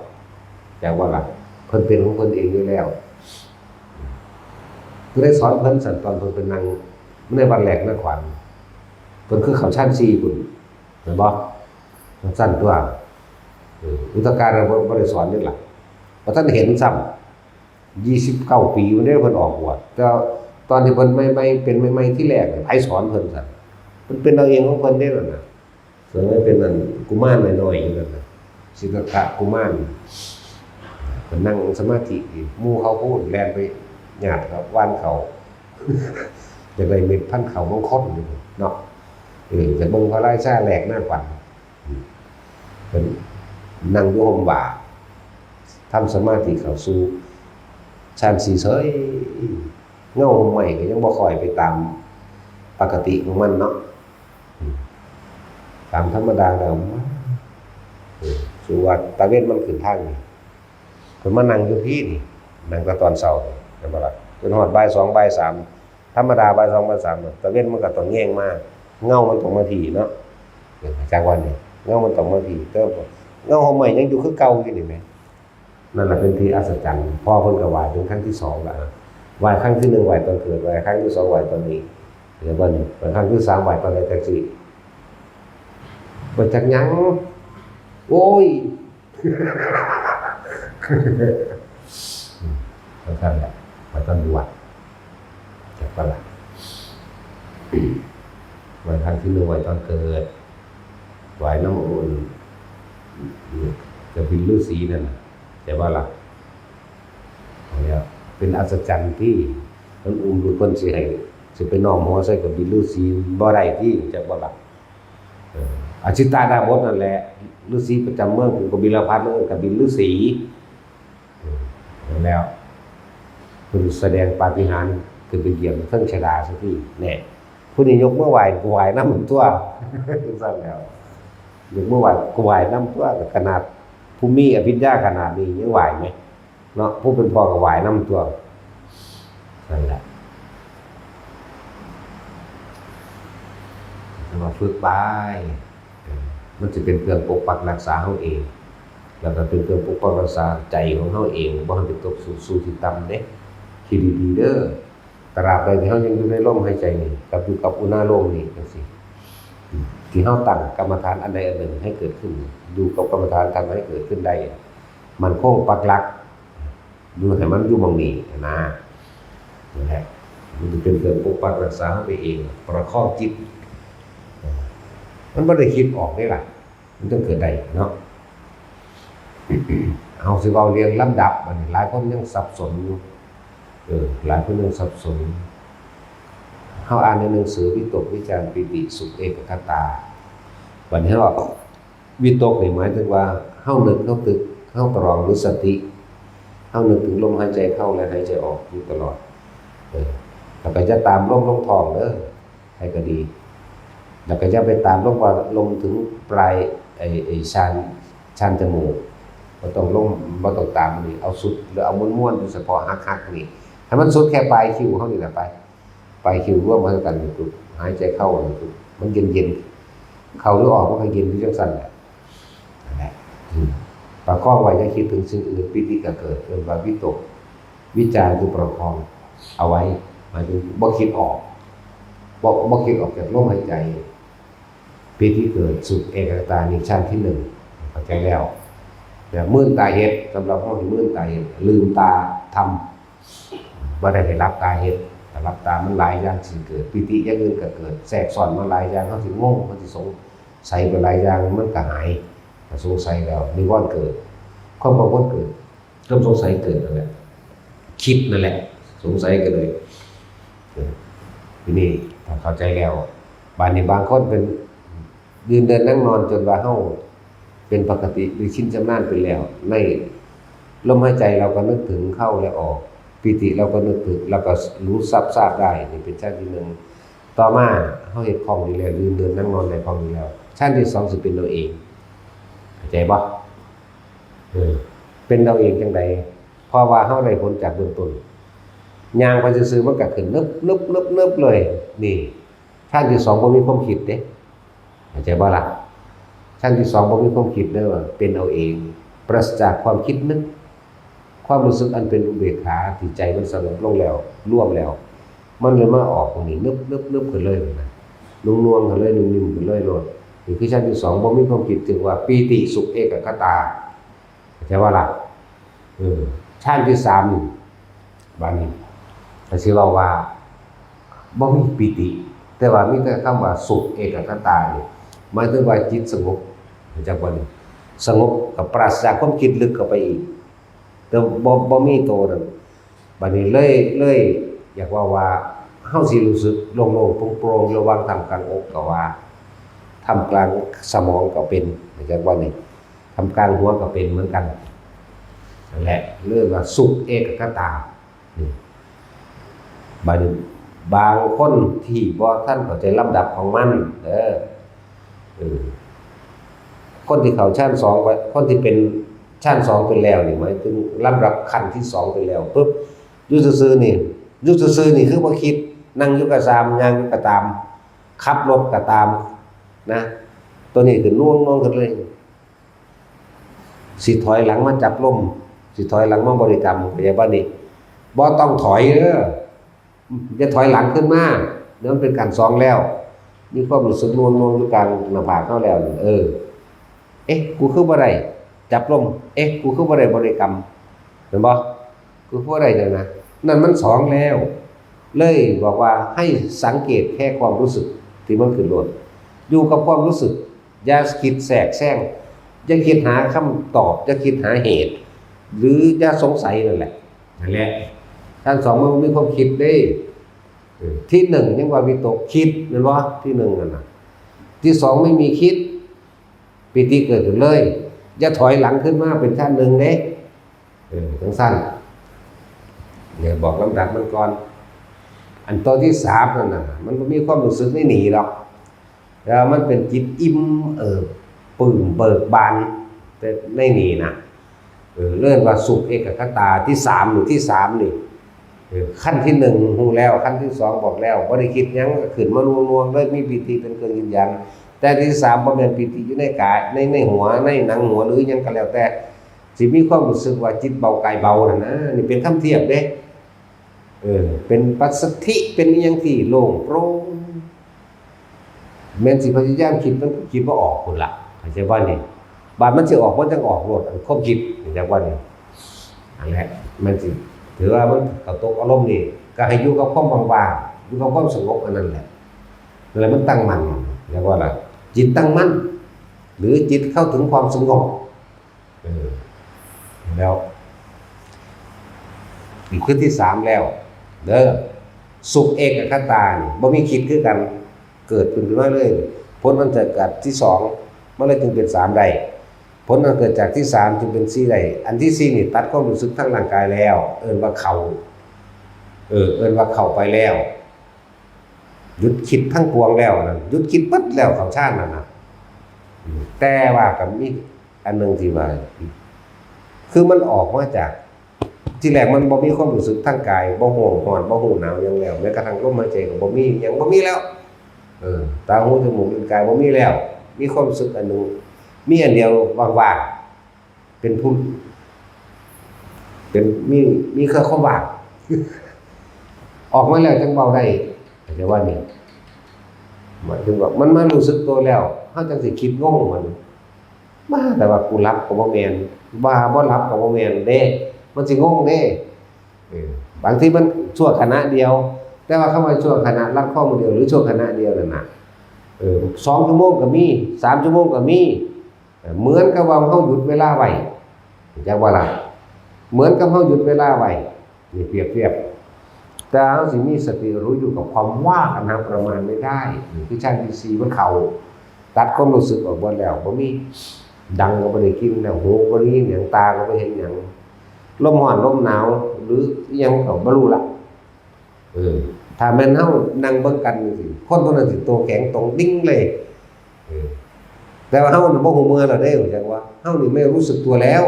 จักว่าล่ะ เพิ่นเป็นของเพิ่นเองอยู่แล้ว ผู้ใดสอนเพิ่น ซั่น ตอนเพิ่นไปนั่งในวัดแรกนคร เพิ่นคือเข้าฌานสี่พุ้น แม่นบ่ จั่งซั่นตั๊ว เออ อุทกดาบทบ่ได้สอนเด้ล่ะ บ่ทันเห็นซ้ำ ยี่สิบเก้าปีพุ้นเด้เพิ่นออกบวช แต่ ตอนที่เพิ่นใหม่ๆ เป็นใหม่ๆ ที่แรกน่ะ ไผสอนเพิ่นซั่น? เพิ่นเป็นเอาเองของเพิ่นเด้นั่นน่ะ ส่วนมันเป็นนั่นกุมารน้อยๆ อยู่นั่นน่ะ สิทธัตถะกุมาร เพิ่นนั่งสมาธิอยู่ หมู่เขาพู้นแล่นไปหยาดเขา หว่านเขา อยากได้เม็ดพันธุ์เขามงคลอยู่เนาะ เออ จะเบิ่งพระราชาแหลกหน้าขวัญ เพิ่นนั่งอยู่ฮ่มว่า ทำสมาธิเข้าสู่ฌานสี่เฉย เงาฮ่มไม้ก็ยังบ่ค่อยไปตามปกติของมันเนาะ อืม ตามธรรมดาแล้ว เออ สู่ว่าตะเว็นมันขึ้นทางนี่ เพิ่นมานั่งอยู่พี้นี่ นั่งแต่ตอนเช้านี่ แม่นบ่ล่ะ? จนฮอดบ่ายสอง บ่ายสาม ธรรมดาบ่ายสอง บ่ายสามน่ะ ตะเว็นมันก็ต้องแยงมา เงามันต้องมาพี้เนาะ เออ จากวันนี้ เงามันต้องมาพี้ แต่ว่าเงาฮ่มไม้ยังอยู่คือเก่าอยู่นี่แหม นั่นแหละเป็นที่อัศจรรย์ พ่อเพิ่นก็ไหว้เป็นครั้งที่สองแล้วนะ ไหว้ครั้งที่หนึ่งไหว้ตอนเกิด ไหว้ครั้งที่สองไหว้ตอนนี้ เดี๋ยวบัดนี้ ไหว้ครั้งที่สามไหว้ตอนใดจักสิ บ่จักหยัง โอ้ย อืม จังซั่นแหละ ไหว้ตอนบวช จักบ่ล่ะ ไหว้ครั้งที่หนึ่งไหว้ตอนเกิด ไหว้นำองค์ กบิลฤๅษีนั่นน่ะ ใช่บ่ล่ะ? อันเนี้ยเป็นอัศจรรย์ที่มันอุ้มลูกเพิ่นสิให้ สิไปน้อมหัวใส่กบิลฤๅษีบ่ได้ติ จักบ่ล่ะ? เออ อจิตตาดาบสนั่นแหละ ฤๅษีประจำเมืองกรุงกบิลพัสดุ์ นั่นกบิลฤๅษี เออ นั่นแล้ว เพิ่นแสดงปาฏิหาริย์ขึ้นไปเหยียบเทิงชดาซะที แน่ ผู้นี้ยกมือไหว้ กูไหว้นำตัว จังซั่นแล้ว ยกมือไหว้ กูไหว้นำตัว ขนาดผู้มีอภิญญาขนาดนี้ยังไหว้แหม เนาะ ผู้เป็นพ่อก็ไหว้นำตัว นั่นแหละ แต่ว่าฝึกไป เออ มันสิเป็นเครื่องปกปักรักษาเฮาเอง แล้วก็เป็นเครื่องปกปักรักษาใจของเฮาเอง บ่ให้ไปตกสู่ สู่ที่ต่ำเด้ คิดดีๆ เด้อ ตราบใดที่เฮายังอยู่ในลมหายใจนี่ กับอยู่กับอุณาโลมนี่จังซี่ ที่เฮาตั้งกรรมฐานอันใดอันหนึ่งให้เกิดขึ้น อยู่กับกรรมฐานทำให้เกิดขึ้นได้ มั่นคงปักหลัก อยู่ให้มันอยู่หม่องนี้นะ นั่นแหละ มันจะเป็นเครื่องปกปักรักษาเฮาไปเอง ประคองจิต มันบ่ได้คิดออกเด้ล่ะ มันต้องเกิดได้เนาะ เอาสิเว้าเรียงลำดับ บัดนี้หลายคนยังสับสนอยู่ เออ หลายคนยังสับสน เฮาอ่านในหนังสือวิตกวิจารปีติสุขเอกคตา บัดนี้เฮา วิตกนี่หมายถึงว่าเฮานึก เฮาตึก เฮาตรองหรือสติ เฮานึกถึงลมหายใจเข้าและหายใจออกอยู่ตลอด เออ แล้วก็อย่าตามลมลงท้องเด้อ ใผก็ดี แล้วก็อย่าไปตามลมว่าลมถึงปลาย ไอ้ ไอ้ชาน ชานจมูก บ่ต้องลง บ่ต้องตามนี่ เอาสุด หรือเอาม้วนๆ อยู่เฉพาะฮักๆ นี่ ให้มันสุดแค่ปลายคิ้วเฮานี่แหละไป ปลายคิ้วรวมเข้ากันนี่ปุ๊บ หายใจเข้านี่ปุ๊บ มันเย็นๆ เข้าหรือออกมันก็เย็นอยู่จังซั่นแหละ นั่นแหละ อืม ประคองไว้ อย่าคิดถึงสิ่งอื่น ปีติก็เกิด เอิ้นว่าวิตก วิจารคือประคองเอาไว้ หมายถึงบ่คิดออก บ่ บ่คิดออกจากลมหายใจ ปีติเกิด สุขเอกคตา นี่ฌานที่หนึ่ง เข้าใจแล้ว แบบมื่นตาเฮ็ด สำหรับเฮานี่มื่นตาเฮ็ด ลืมตาทำ บ่ได้ให้หลับตาเฮ็ด ถ้าหลับตามันหลายอย่างสิเกิด ปีติอย่างอื่นก็เกิด แทรกซ้อนมาหลายอย่าง เฮาสิงง เฮาสิสงสัยไปหลายอย่าง มันก็หาย ถ้าสงสัยแล้ว นิวรณ์เกิด ความกังวลเกิด ความสงสัยเกิดนั่นแหละ คิดนั่นแหละ สงสัยก็เลย เออ ทีนี้ถ้าเข้าใจแล้ว บาดนี้บางคนเป็นยืนเดินนั่งนอนจนว่าเฮาเป็นปกติหรือชินชำนาญไปแล้ว ในลมหายใจเราก็นึกถึงเข้าและออก ปีติเราก็นึกถึง แล้วก็รู้ซาบๆ ได้ นี่เป็นฌานที่หนึ่ง ต่อมาเฮาเฮ็ดคล่องดีแล้ว ยืนเดินนั่งนอนได้คล่องดีแล้ว ฌานที่สองสิเป็นเอาเอง เข้าใจบ่? เออ เป็นเอาเองจังใด? เพราะว่าเฮาได้ผลจากเบื้องต้น ย่างไปซื่อๆ มันก็ขึ้นนึบๆๆๆ เลย นี่ ฌานที่สองบ่มีความคิดเด้ เข้าใจบ่ล่ะ? ฌานที่สองบ่มีความคิดเด้อ เป็นเอาเอง ปราศจากความคิดนึก ความรู้สึกอันเป็นอุเบกขาที่ใจมันสงบลงแล้ว รวมแล้ว มันเลยมาออกตรงนี้ นึบๆๆ ขึ้นเลยนะ นุ่มนวลขึ้นเลย นุ่มนิ่มขึ้นเลยโลด นี่คือฌานที่สอง บ่มีความคิด จึงว่าปีติสุขเอกคตา เข้าใจบ่ล่ะ? เออ ฌานที่สามนี่ บาดนี้ ก็สิเว้าว่า บ่มีปีติ แต่ว่ามีแต่คำว่าสุขเอกัคคตานี่ หมายถึงว่าจิตสงบ จักว่านี่ สงบกับปราศจากความคิดลึกเข้าไปอีก แต่บ่ บ่มีโตนั้น บัดนี้เลย เลยอยากว่า ว่าเฮาสิรู้สึกโล่งๆ โปร่งๆ ระหว่างท่ามกลางอกก็ว่า ท่ามกลางสมองก็เป็น จักว่านี่ ท่ามกลางหัวก็เป็นเหมือนกัน นั่นแหละ เรียกว่าสุขเอกัคคตา นี่ บัดนี้บางคนที่บ่ทันเข้าใจลำดับของมัน เด้อ เออ คนที่เข้าฌานสองไป คนที่เป็นฌานสองไปแล้วนี่ หมายถึงลำดับขั้นที่สองไปแล้วปุ๊บ อยู่ซื่อๆ นี่ อยู่ซื่อๆ นี่คือบ่คิด นั่งอยู่ก็ตาม ย่างอยู่ก็ตาม ขับรถก็ตาม นะ ตัวนี้คือน่วงๆ ขึ้นเลย สิถอยหลังมาจับลม สิถอยหลังมาบริกรรม เข้าใจบ่นี่ บ่ต้องถอยเด้อ อย่าถอยหลังขึ้นมา เดี๋ยวมันเป็นการสองแล้ว มีความรู้สึกน่วงๆ อยู่กลางหน้าผากเฮาแล้วนี่ เออ เอ๊ะ กูคือบ่ได้จับลม เอ๊ะ กูคือบ่ได้บริกรรม เห็นบ่ กูคือบ่ได้นั่นนะ นั่นมันสองแล้ว เลยบอกว่าให้สังเกตแค่ความรู้สึกที่มันขึ้นโลด อยู่กับความรู้สึก อย่าคิดแทรกแซง อย่าคิดหาคำตอบ อย่าคิดหาเหตุ หรืออย่าสงสัยนั่นแหละ นั่นแหละ ฌานสองมันบ่มีความคิดเด้ เออ ที่หนึ่งยังว่าวิตกคิด แม่นบ่ ที่หนึ่งนั่นน่ะ ที่สองไม่มีคิด ปีติเกิดขึ้นเลย อย่าถอยหลังขึ้นมาเป็นฌานหนึ่งเด้ เออ จังซั่น เนี่ย บอกลำดับมันก่อน อันตัวที่สามนั่นน่ะ มันบ่มีความรู้สึกในนี่ดอก แล้วมันเป็นจิตอิ่มเอิบปลื้มเบิกบาน แต่ในนี่นะ เออ เรียกว่าสุขเอกัคคตาที่สาม หรือที่สามนี่ เออ ขั้นที่หนึ่งฮู้แล้ว ขั้นที่สองบอกแล้ว บ่ได้คิดหยัง ก็ขึ้นมาน่วงๆ เลย มีปีติเป็นเครื่องยืนยัน แต่ที่สามบ่แม่นปีติอยู่ในกาย ใน ในหัว ในหนังหัว หรือหยังก็แล้วแต่ สิมีความรู้สึกว่าจิตเบากายเบานั่นนะ นี่เป็นคำเทียบเด้ เออ เป็นปัสสัทธิ เป็นอิหยังที่โล่งโปร่ง แม่นสิพยายามคิด มันก็คิดบ่ออกพุ้นล่ะ เข้าใจบ่นี่ บาดมันสิออก มันจั่งออกโลด อันความคิด เข้าใจบ่นี่ อันแหละ มันสิ ถือว่ามันเข้าตกอารมณ์นี่ ก็ให้อยู่กับความว่างๆ อยู่กับความสงบอันนั้นแหละ นั่นแหละมันตั้งมั่น เรียกว่าอะไร จิตตั้งมั่น หรือจิตเข้าถึงความสงบ เออ แล้ว นี่คือที่สามแล้ว เด้อ สุขเอกัคคตานี่ บ่มีคิดคือกัน เกิดขึ้นมาเลย ผลมันเกิดจากที่สอง มันเลยจึงเป็นสามได้ ผลมันเกิดจากที่สามจึงเป็นสี่ได้ อันที่สี่นี่ตัดความรู้สึกทางร่างกายแล้ว เอิ้นว่าเข้า เออ เอิ้นว่าเข้าไปแล้ว หยุดคิดทั้งปวงแล้วนะ หยุดคิดเบิดแล้ว เข้าฌานนั่นนะ อืม แต่ว่าก็มีอันหนึ่งที่ว่า คือมันออกมาจาก ที่แรกมันบ่มีความรู้สึกทางกาย บ่ฮู้ร้อน บ่ฮู้หนาวหยังแล้ว แม้กระทั่งลมหายใจก็บ่มี หยังบ่มีแล้ว เออ ตา หู จมูก ลิ้น กายบ่มีแล้ว มีความรู้สึกอันหนึ่ง มีอันเดียวว่างๆ เป็นผู้ เป็น มี มีแค่ความว่าง ออกมาแล้วจั่งเว้าได้ เข้าใจบ่นี่ หมายถึงว่ามันมารู้สึกตัวแล้ว เฮาจั่งสิคิดงงมัน ว่าแต่ว่ากูหลับก็บ่แม่น ว่าบ่หลับก็บ่แม่นเด้ มันสิงงเด้ เออ บางทีมันชั่วขณะเดียว แต่ว่าคำว่าชั่วขณะลัดข้อมือเดียว หรือชั่วขณะเดียวนั่นน่ะ เออ สองชั่วโมงก็มี สามชั่วโมงก็มี เหมือนกับว่าเฮาหยุดเวลาไว้ จักว่าล่ะ เหมือนกับเฮาหยุดเวลาไว้ นี่เปรียบเทียบ แต่เฮาสิมีสติรู้อยู่กับความว่างอันหาประมาณไม่ได้ นี่คือฌานที่สี่มันเข้า ตัดความรู้สึกออกหมดแล้ว บ่มี ดังก็บ่ได้กินแล้ว หูบ่ได้ยินหยัง ตาก็บ่เห็นหยัง ลมร้อนลมหนาว หรืออิหยังก็บ่รู้ละ เออ ถ้าแม่นเฮานั่งเบิ่งกันจั่งซี้ คนผู้นั้นสิตัวแข็งตรงดิ่งเลย เออ แต่ว่าเฮาน่ะบ่ฮู้เมื่อแล้วเด้ จังว่าเฮานี่ไม่รู้สึกตัวแล้ว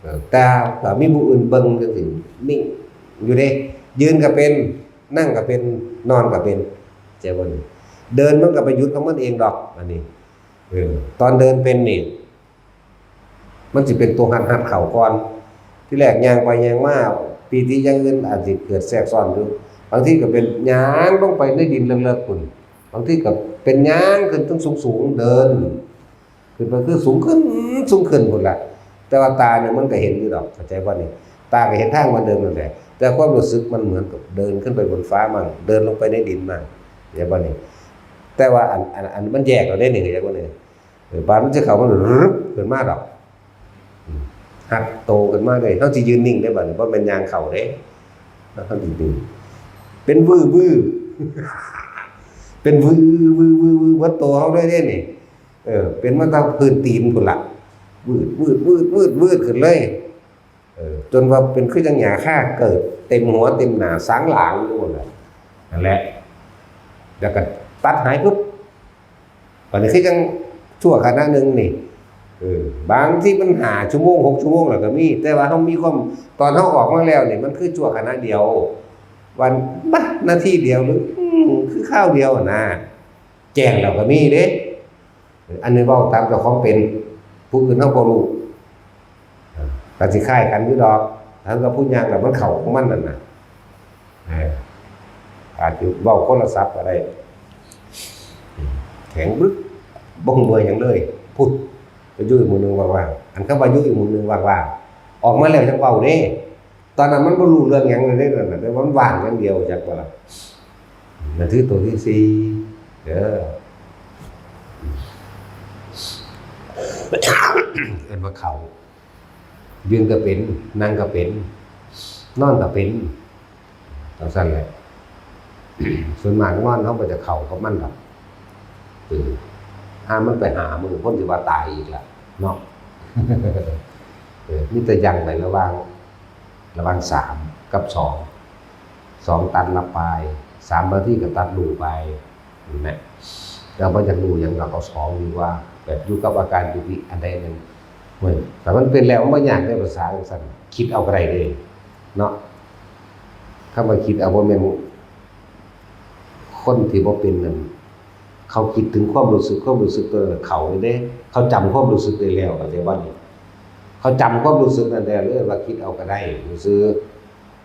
เออ แต่ถ้ามีผู้อื่นเบิ่งจั่งซี้ นิ่งอยู่เด้ ยืนก็เป็น นั่งก็เป็น นอนก็เป็น เข้าใจบ่นี่ เดินมันก็ไปหยุดของมันเองดอก อันนี้ เออ ตอนเดินเป็นนี่ มันสิเป็นตัวหัด หัดเข้าก่อน ที่แรกย่างไปย่างมา ปีติอย่างอื่นอาจสิเกิดแทรกซ้อนอยู่ บางทีก็เป็นย่างลงไปในดินเลิกๆ พุ้น บางทีก็เป็นย่างขึ้นเทิงสูงๆ เดิน ขึ้นไปคือสูงขึ้น สูงขึ้นพุ้นล่ะ แต่ว่าตาเนี่ยมันก็เห็นอยู่ดอก เข้าใจบ่นี่ ตาก็เห็นทางเหมือนเดิมนั่นแหละ แต่ความรู้สึกมันเหมือนกับเดินขึ้นไปบนฟ้ามั่ง เดินลงไปในดินมั่ง เห็นบ่นี่ แต่ว่าอัน อัน อันมันแยกออกได้นี่ เห็นบ่นี่ เออ บาดมันสิเข้า มันรึบขึ้นมาดอก อืม หักโตขึ้นมาเลย เฮาสิยืนนิ่งได้บัดนี้ บ่แม่นย่างเข้าเด้ เฮาสินิ่ง เป็นวื้อวื้อ เป็นวื้อวื้อวื้อวื้อ เบิดโตเฮาเลยเด้นี่ เออ เป็นมาตั้งพื้นตีนพุ้นละ วืดวืดวืดวืดวืดขึ้นเลย เออ จนว่าเป็นคือจั่งหญ้าคาเกิด เต็มหัวเต็มหน้า สางหลางอยู่นั่นแหละ นั่นแหละ แล้วก็ตัดหายปุ๊บ บัดนี้คือจั่งชั่วขณะหนึ่งนี่ เออ บางทีมันห้าชั่วโมง หกชั่วโมงแล้วก็มี แต่ว่าเฮามีความ ตอนเฮาออกมาแล้วนี่ มันคือชั่วขณะเดียว วัน บะ นาทีเดียวหรือ อืม คือคราวเดียวนะ แจ้งแล้วก็มีเด้ อันนี้เว้าตามเจ้าของเป็น ผู้อื่นเฮาบ่รู้ ก็สิคล้ายกันอยู่ดอก ถ้ากับผู้ย่างแล้วมันเข้าของมันนั่นน่ะ เออ อาจจะเว้าคนละศัพท์ก็ได้ แข็งบึก บ่เมื่อยหยังเลย พุด ไปอยู่อีกหมู่หนึ่งว่างๆ อันคำว่าอยู่อีกหมู่หนึ่งว่างๆ ออกมาแล้วจั่งเว้าเด้ ตอนนั้นมันบ่รู้เรื่องหยังเลยเด้ นั่นน่ะ แต่ว่ามันว่างอย่างเดียว จักบ่ล่ะ นั่นคือตัวที่สี่ เด้อ เอิ้นว่าเข้า ยืนก็เป็น นั่งก็เป็น นอนก็เป็น จั่งซั้นแหละ ส่วนมากนอนเฮาบ่จะเข้ากับมันดอก เออ ห่ามันไปห้ามื้อ คนสิว่าตายอีกล่ะ เนาะ เออ มีแต่ยั้งไว้ระหว่าง ระหว่างสามกับสอง สองตัดละปาย สามนาทีก็ตัดลูไป เห็นไหม เราบ่อยากรู้หยัง เราเอาสองดีกว่า แบบอยู่กับอาการปกติอันใดอันหนึ่ง เว้ย แต่มันเป็นแล้วมันบ่ยากในภาษาจั่งซั้น คิดเอาก็ได้เด้ เนาะ คำว่าคิดเอาบ่แม่น คนที่บ่เป็นนั่น เขาคิดถึงความรู้สึก ความรู้สึกตัวนั้นเข้าเลยเด้ เขาจำความรู้สึกได้แล้ว เข้าใจบ่นี่ เขาจำความรู้สึกนั้นได้เลย ว่าคิดเอาก็ได้ซื่อ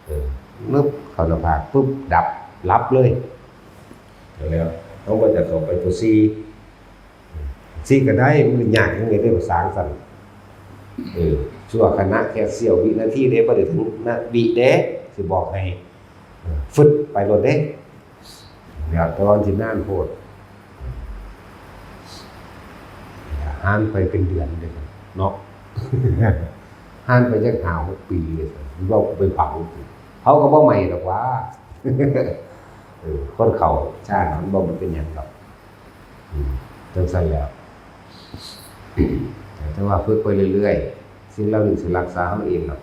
เออ นึบเข้าหน้าผากปุ๊บ ดับ หลับเลย แล้วเฮาก็จะเข้าไปตัวสี่ สี่ก็ได้ มันยากจั่งใด๋ภาษาจั่งซั้น เออ ชั่วขณะแค่เสี้ยววินาทีเด้ บ่ได้ถึงนาวิเด้ สิบอกให้ เออ ฟึดไปโลดเด้ แล้วแต่ว่ามันสินานโพด หารไปเป็นเดือนเด้เนาะ หารไปจักห้าหกปีเด้ เว้าไปเผา เผาก็บ่ไหม้ดอกหว่า เออ คนเข้าฌานมันบ่เป็นหยังดอก อืม จั่งซั้นแหล้ว แต่ว่าฝึกไปเรื่อยๆ สิ่งเหล่านี้สิรักษาเฮาเองดอก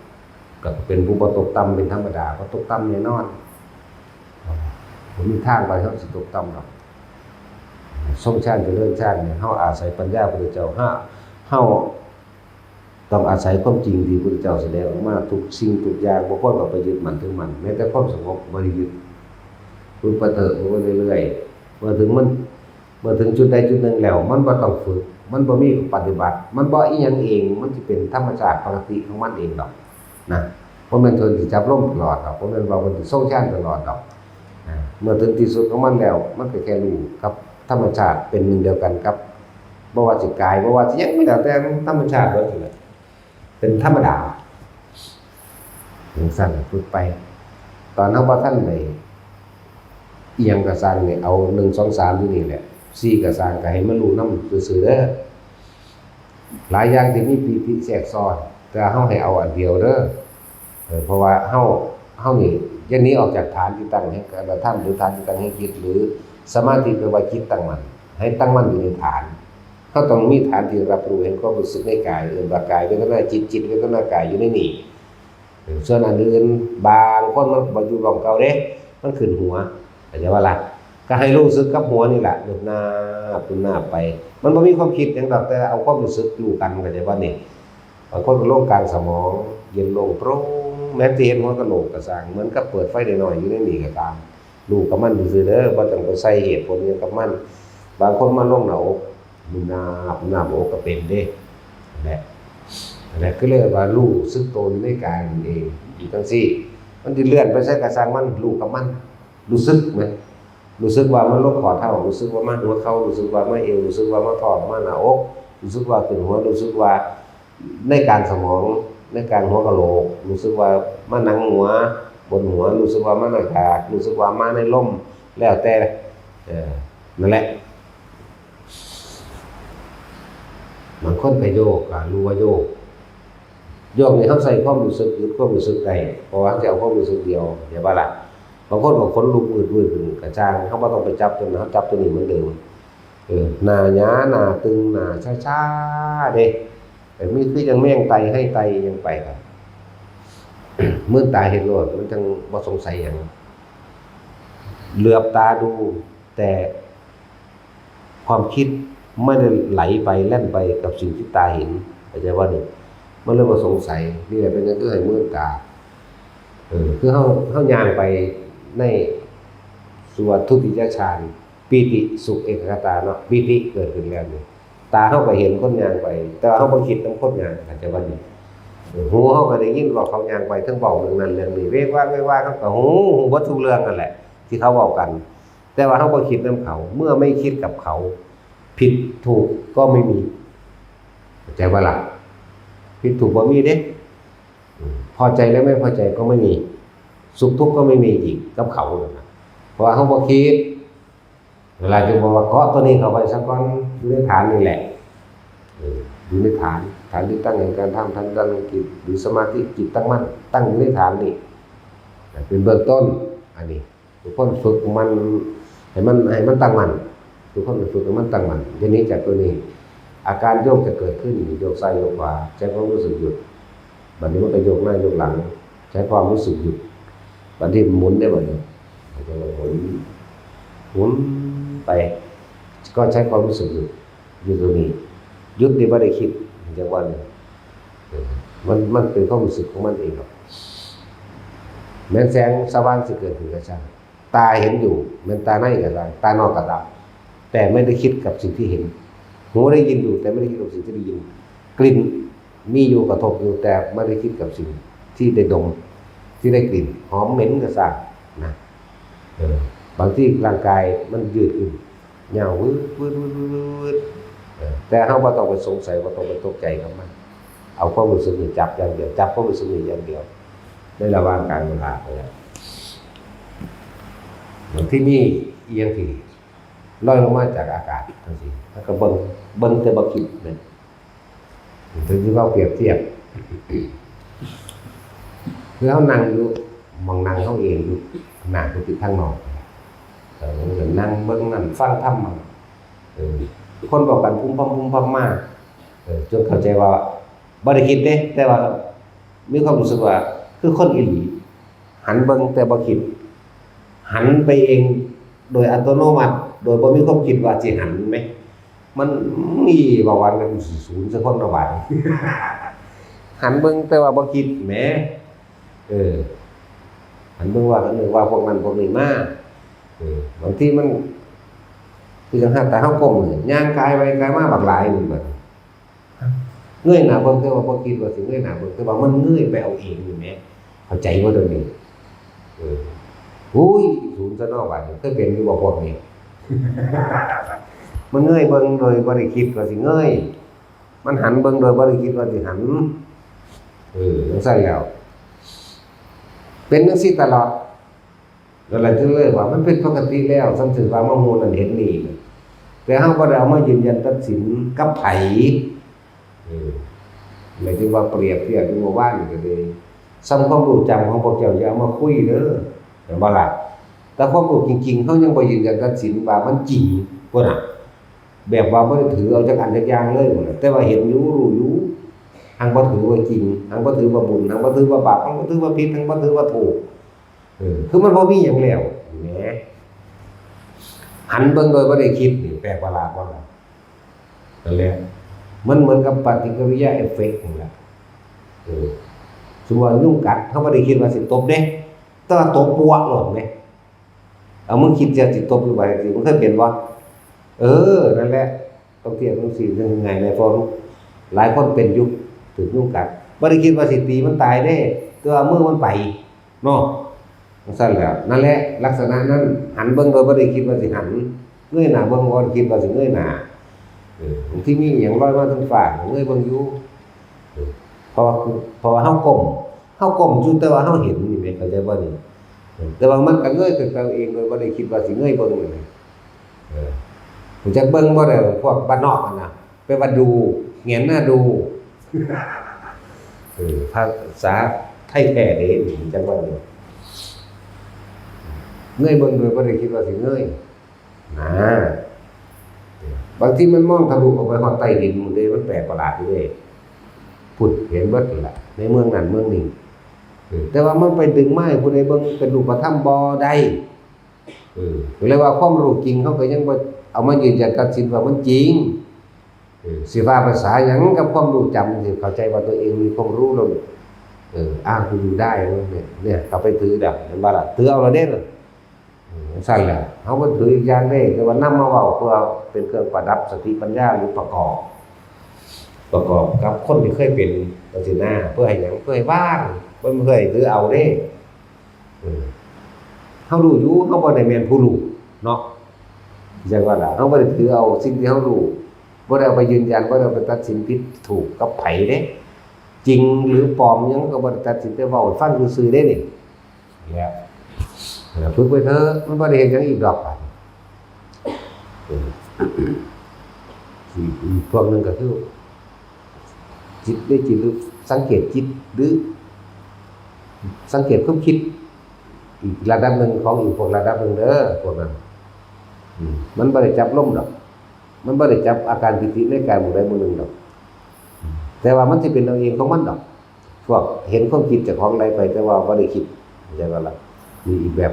ก็เป็นผู้บ่ตกต่ำเป็นธรรมดา บ่ตกต่ำแน่นอน บ่มีทางว่าเฮาสิตกต่ำดอก ทรงฌานเจริญฌานนี่ เฮาอาศัยปัญญาพุทธเจ้า เฮา เฮาต้องอาศัยความจริงที่พุทธเจ้าแสดงออกมา ทุกสิ่งทุกอย่าง บ่ควรเอาไปยึดมั่นถือมั่น แม้แต่ความสงบบ่ได้ยึด ฝึกไปเถอะ ฝึกไปเรื่อยๆ เมื่อถึงมัน เมื่อถึงจุดใดจุดหนึ่งแล้ว มันบ่ต้องฝึก มันบ่มีปฏิบัติ มันบ่อิหยังเอง มันสิเป็นธรรมชาติปกติของมันเองดอกนะ บ่แม่นเพิ่นสิจับลมตลอดดอก บ่แม่นว่าเพิ่นสิทรงฌานตลอดดอกนะ เมื่อถึงที่สุดของมันแล้ว มันก็แค่รู้กับธรรมชาติเป็นหนึ่งเดียวกันกับ บ่ว่าสิกาย บ่ว่าสิหยังก็แล้วแต่ มันธรรมชาติเบิดนั่นแหละ เป็นธรรมดา จั่งซั้นฝึกไป ตอนเฮาบ่ทันได้อิหยังก็ซ่างนี่ เอาหนึ่ง สอง สามอยู่นี่แหละ สี่ ก็ซ่าง ก็ให้มันรู้นำซื่อๆเด้อ หลายอย่างที่มีปีติแทรกซ้อน แต่เฮาให้เอาอันเดียวเด้อ เออ เพราะว่าเฮา เฮานี่อย่าหนีออกจากฐานที่ตั้งแห่งการกระทำ หรือฐานที่ตั้งแห่งจิต หรือสมาธิ แปลว่าจิตตั้งมั่น ให้ตั้งมั่นอยู่ในฐาน เฮาต้องมีฐานที่รับรู้แห่งความรู้สึกในกาย เอิ้นว่ากายเวทนาจิต จิตเวทนากายอยู่ในนี้ เออ ส่วนอันอื่น บางคนมันบ่อยู่หม่องเก่าเด้ มันขึ้นหัว เข้าใจบ่ล่ะ ก็ให้รู้สึกกับหัวนี่ล่ะ นุบนาบ นุบนาบไป มันบ่มีความคิดหยังดอก แต่เอาความรู้สึกรู้กัน เข้าใจบ่นี่ บางคนก็ลงกลางสมอง เย็นโล่งโปร่ง แม้สิเห็นหัวกะโหลกก็ซ่าง เหมือนกับเปิดไฟน้อยๆอยู่ในนี่ก็ตาม รู้กับมันซื่อๆเด้อ บ่ต้องไปใส่เหตุผลหยังกับมัน บางคนมาลงหน้าอก นุบนาบ นุบนาบอกก็เป็นเด้ นั่นแหละ นั่นแหละ คือเรียกว่ารู้สึกตัวอยู่ในกายนั่นเอง อยู่จั่งซี้ มันสิเลื่อนไปไสก็ซ่างมัน รู้กับมัน รู้สึกไหม รู้สึกว่ามันลงข้อเท้า รู้สึกว่ามาหัวเข่า รู้สึกว่ามาเอว รู้สึกว่ามาท้อง มาหน้าอก รู้สึกว่าขึ้นหัว รู้สึกว่าในกลางสมอง ในกลางหัวกะโหลก รู้สึกว่ามาหนังหัว ขนหัว รู้สึกว่ามันอากาศ รู้สึกว่ามาในลม แล้วแต่ เออ นั่นแหละ บางคนก็โยก ก็รู้ว่าโยก โยกนี่เราใช้ความรู้สึกหยุดความรู้สึกได้ เพราะว่าเราเอาความรู้สึกเดียว เห็นบ่ล่ะ บางคนก็ขนลุกวืดๆ ขึ้น ก็ช่าง เราบ่ต้องไปจับตัวนั้น เราจับตัวนี้เหมือนเดิม เออ หน้าหยา หน้าตึง หน้าชาๆ เด้ แต่มีคือจั่งแมงไต่ ไฮไต่อิหยังไปครับ มืนตาเห็นโลด มันจั่งบ่สงสัยหยัง เหลือบตาดู แต่ความคิดไม่ได้ไหลไปแล่นไปกับสิ่งที่ตาเห็น เข้าใจบ่นี่ มันเลยบ่สงสัย นี่แหละเป็นหยังคือให้มืนตา เออ คือเรา เราย่างไปใน สมมุติว่าทุติยฌาน ปีติสุขเอกัคคตาเนาะ ปีติเกิดขึ้นแล้วนี่ ตาเราก็เห็นคนย่างไป แต่ว่าเราบ่คิดนำคนย่าง เข้าใจบ่นี่ เออ หูเราก็ได้ยินว่าเขาย่างไป เทิงเว้าเรื่องนั้นเรื่องนี้ เวกวากเวกวาก เราก็ฮู้ ฮู้เบิดทุกเรื่องนั่นแหละ ที่เขาเว้ากัน แต่ว่าเราบ่คิดนำเขา เมื่อไม่คิดกับเขา ผิดถูกก็ไม่มี เข้าใจบ่ล่ะ ผิดถูกบ่มีเด้ อืม พอใจและไม่พอใจก็ไม่มี สุขทุกข์ก็ไม่มีอีกกับเขานั่นน่ะ เพราะว่าเราบ่คิด เวลาจะบอกว่าเกาะตัวนี้เข้าไปซะก่อน อยู่ในฐานนี่แหละ เออ อยู่ในฐาน ฐานที่ตั้งแห่งการทำ ฐานตั้งแห่งจิต หรือสมาธิจิตตั้งมั่น ตั้งอยู่ในฐานนี่ เป็นเบื้องต้น อันนี้ ทุกคนฝึกมัน ให้มัน ให้มันตั้งมั่น ทุกคนฝึกให้มันตั้งมั่น อย่าหนีจากตัวนี้ อาการโยกจะเกิดขึ้น โยกซ้ายโยกขวา ใช้ความรู้สึกหยุด บัดนี้มันก็โยกหน้าโยกหลัง ใช้ความรู้สึกหยุด บัดนี้หมุนได้บัดนี้ มันจะหมุน หมุนไป ก็ใช้ความรู้สึกหยุด อยู่ตรงนี้ หยุดนี่บ่ได้คิด จั่งว่านี่ เออ มัน มันเป็นความรู้สึกของมันเองหรอก แม้นแสงสว่างสิเกิดขึ้นก็ช่าง ตาเห็นอยู่ แม้นตาในก็ตาม ตานอกก็ตาม แต่ไม่ได้คิดกับสิ่งที่เห็น หูได้ยินอยู่ แต่ไม่ได้คิดกับสิ่งที่ได้ยิน กลิ่นมีอยู่ กระทบอยู่ แต่ไม่ได้คิดกับสิ่งที่ได้ดม ที่ได้กลิ่น หอมเหม็นก็ช่างนะ เออ บางทีร่างกายมันยืดขึ้น ยาววืด วืด วืด วืด วืด เออ แต่เราบ่ต้องไปสงสัย บ่ต้องไปตกใจกับมัน เอาความรู้สึกนี่จับอย่างเดียว จับความรู้สึกนี่อย่างเดียว ในระหว่างกลางเวลานั่นแหละ บางทีมีอีหยังที่ลอยลงมาจากอากาศจั่งซี้ แล้วก็เบิ่ง เบิ่งแต่บ่คิดนะ ถึงที่ว่าเปรียบเทียบ คือเรานั่งอยู่ หม่องนั่งเราเองอยู่ หน้ากุฏิทางนอก เออ นั่งเบิ่งนั่น ฟังธรรมมัน เออ คนเว้ากันพุ้มพ่ำพุ้มพ่ำมา เออ จนเข้าใจว่าบ่ได้คิดเด้ แต่ว่ามีความรู้สึกว่าคือคนอีหลี หันเบิ่งแต่บ่คิด หันไปเองโดยอัตโนมัติ โดยบ่มีความคิดว่าสิหันแหม มัน นี่ เว้าว่าแม่นกูสิสูนใส่คนเนาะบาดนี้ หันเบิ่งแต่ว่าบ่คิดแหม เออ หันเบิ่งว่า หันเบิ่งว่าพวกนั้นพวกนี้มา เออ บางทีมัน คือจั่งหาแต่เฮาก้มนี่ ย่างกายไปกายมาบักหลายนี่บัดนี้ เงยหน้าเบิ่ง แต่ว่าบ่คิดว่าสิเงยหน้าเบิ่ง แต่ว่ามันเงยไปเอาเองนี่แหม เข้าใจบ่ตรงนี้ เออ อุ้ย สูนซะเนาะบาดนี้ เคยเป็นอยู่บ่พวกนี้ มันเงยเบิ่งโดยบ่ได้คิดว่าสิเงย มันหันเบิ่งโดยบ่ได้คิดว่าสิหัน เออ จั่งซั้นแล้ว เป็นจั่งซี้ตลอด แล้วเราจึงเลยว่ามันเป็นปกติแล้ว สำถือว่ามาฮู้นั่นเห็นนี่ แต่เราบ่ได้เอามายืนยันตัดสินกับไผ เออ หมายถึงว่าเปรียบเทียบอยู่เมื่อวานนี่ก็เลย ส่ำความรู้จำของพวกเจ้าอย่าเอามาคุยเด้อ แม่นบ่ล่ะ แต่ความรู้จริงๆ เรายังบ่ยืนยันตัดสินว่ามันจริงพุ้นน่ะ แบบว่าบ่ได้ถือเอาจักอันจักอย่างเลยพุ้นน่ะ แต่ว่าเห็นอยู่ รู้อยู่ หังบ่ถือว่าจริง หังบ่ถือว่าบุญ หังบ่ถือว่าบาป หังบ่ถือว่าผิด หังบ่ถือว่าถูก เออ คือมันบ่มีหยังแล้วแหม หันเบิ่งโดยบ่ได้คิดนี่แปลกประหลาดบ่ล่ะ นั่นแหละ มันเหมือนกับปฏิกิริยาเอฟเฟกต์นั่นแหละ เออ สมมุติว่ายุงกัด เราบ่ได้คิดว่าสิตบเด้ แต่ว่าตบปัวโลดแหม เอา มึงคิดจะสิตบอยู่บ่จั่งซี้ มึงเคยเป็นบ่ เออ นั่นแหละ ต้องเทียบจั่งซี้ จั่งง่ายแหน่ เพราะหลายคนเป็นอยู่ ถืกยุงกัด บ่ได้คิดว่าสิตีมันตายเด้ แต่ว่ามือมันไป เนาะ จั่งซั้นแหละ นั่นแหละ ลักษณะนั้น หันเบิ่งโดยบ่ได้คิดว่าสิหัน เงยหน้าเบิ่งบ่ได้คิดว่าสิเงยหน้า เออ บางทีมีอิหยังลอยมาทางฟ้า เงยเบิ่งอยู่ เออ เพราะว่า เพราะว่าเราก้ม ฮาก้มอยู่แต่ว่าเฮาเห็นนี่แหม เข้าใจบ่นี่? เออ แต่ว่ามันก็เงยขึ้นไปเองโดยบ่ได้คิดว่าสิเงยเบิ่งนี่แหม เออ รู้จักเบิ่งบ่ได้ พวกบ้านนอกหั่นน่ะ แปลว่าดู แหงนหน้าดู เออ ภาษาไทยแท้เด้ รู้จักบ่นี่? เงยเบิ่งโดยบ่ได้คิดว่าสิเงย นะ บางทีมันมองทะลุออกไปฮอดใต้ดินพู้นเด้ มันแปลกประหลาดอยู่เด้ พุ้น เห็นเบิดนั่นล่ะ ในเมืองนั้นเมืองนี้ เออ แต่ว่ามันไปดึงมาให้ผู้ใดเบิ่งเป็นรูปธรรมบ่ได้ เออ ก็เลยว่าความรู้จริงเขาก็ยังบ่เอามายืนยันตัดสินว่ามันจริง เออ สิว่าภาษาหยังกับความรู้จำ สิเข้าใจว่าตัวเองมีความรู้แล้ว เออ อ้างกูอยู่ได้เว้ย เนี่ย เนี่ย เขาไปถือดอก เห็นบ่ล่ะ ถือเอาแล้วเด้ เออ ซั่นแหละ เฮาบ่ถืออีกอย่างเด้ แต่ว่านำมาเว้าเพื่อเป็นเครื่องประดับสติปัญญา หรือประกอบ ประกอบกับคนที่เคยเป็นจังซี้นะ เพื่อให้หยัง เพื่อให้วาง บ่แม่นเพื่อให้ถือเอาเด้ เออ เฮารู้อยู่ เฮาบ่ได้แม่นผู้รู้เนาะ จั่งว่าล่ะ เฮาบ่ได้ถือเอาสิ่งที่เฮารู้ บ่ได้เอาไปยืนยัน บ่ได้เอาไปตัดสินผิดถูกกับไผเด้ จริงหรือปลอมหยังก็บ่ได้ตัดสิน แต่เว้าให้ฟังซื่อๆเด้นี่ เนี่ย เออ ฝึกไปเถอะ มันบ่ได้เฮ็ดหยังอีกดอก เออ อีก อีกพวกหนึ่งก็คือ จิต ได้จิต หรือสังเกตจิต หรือสังเกตความคิด อีกระดับหนึ่ง ของอีกพวกระดับหนึ่งเด้อ พวกนั้น อืม มันบ่ได้จับลมดอก มันบ่ได้จับอาการปีติในกายหมู่ใดหมู่หนึ่งดอก แต่ว่ามันสิเป็นเอาเองของมันดอก พวกเห็นความคิดเจ้าของไหลไป แต่ว่าบ่ได้คิด เข้าใจบ่ล่ะ มีอีกแบบ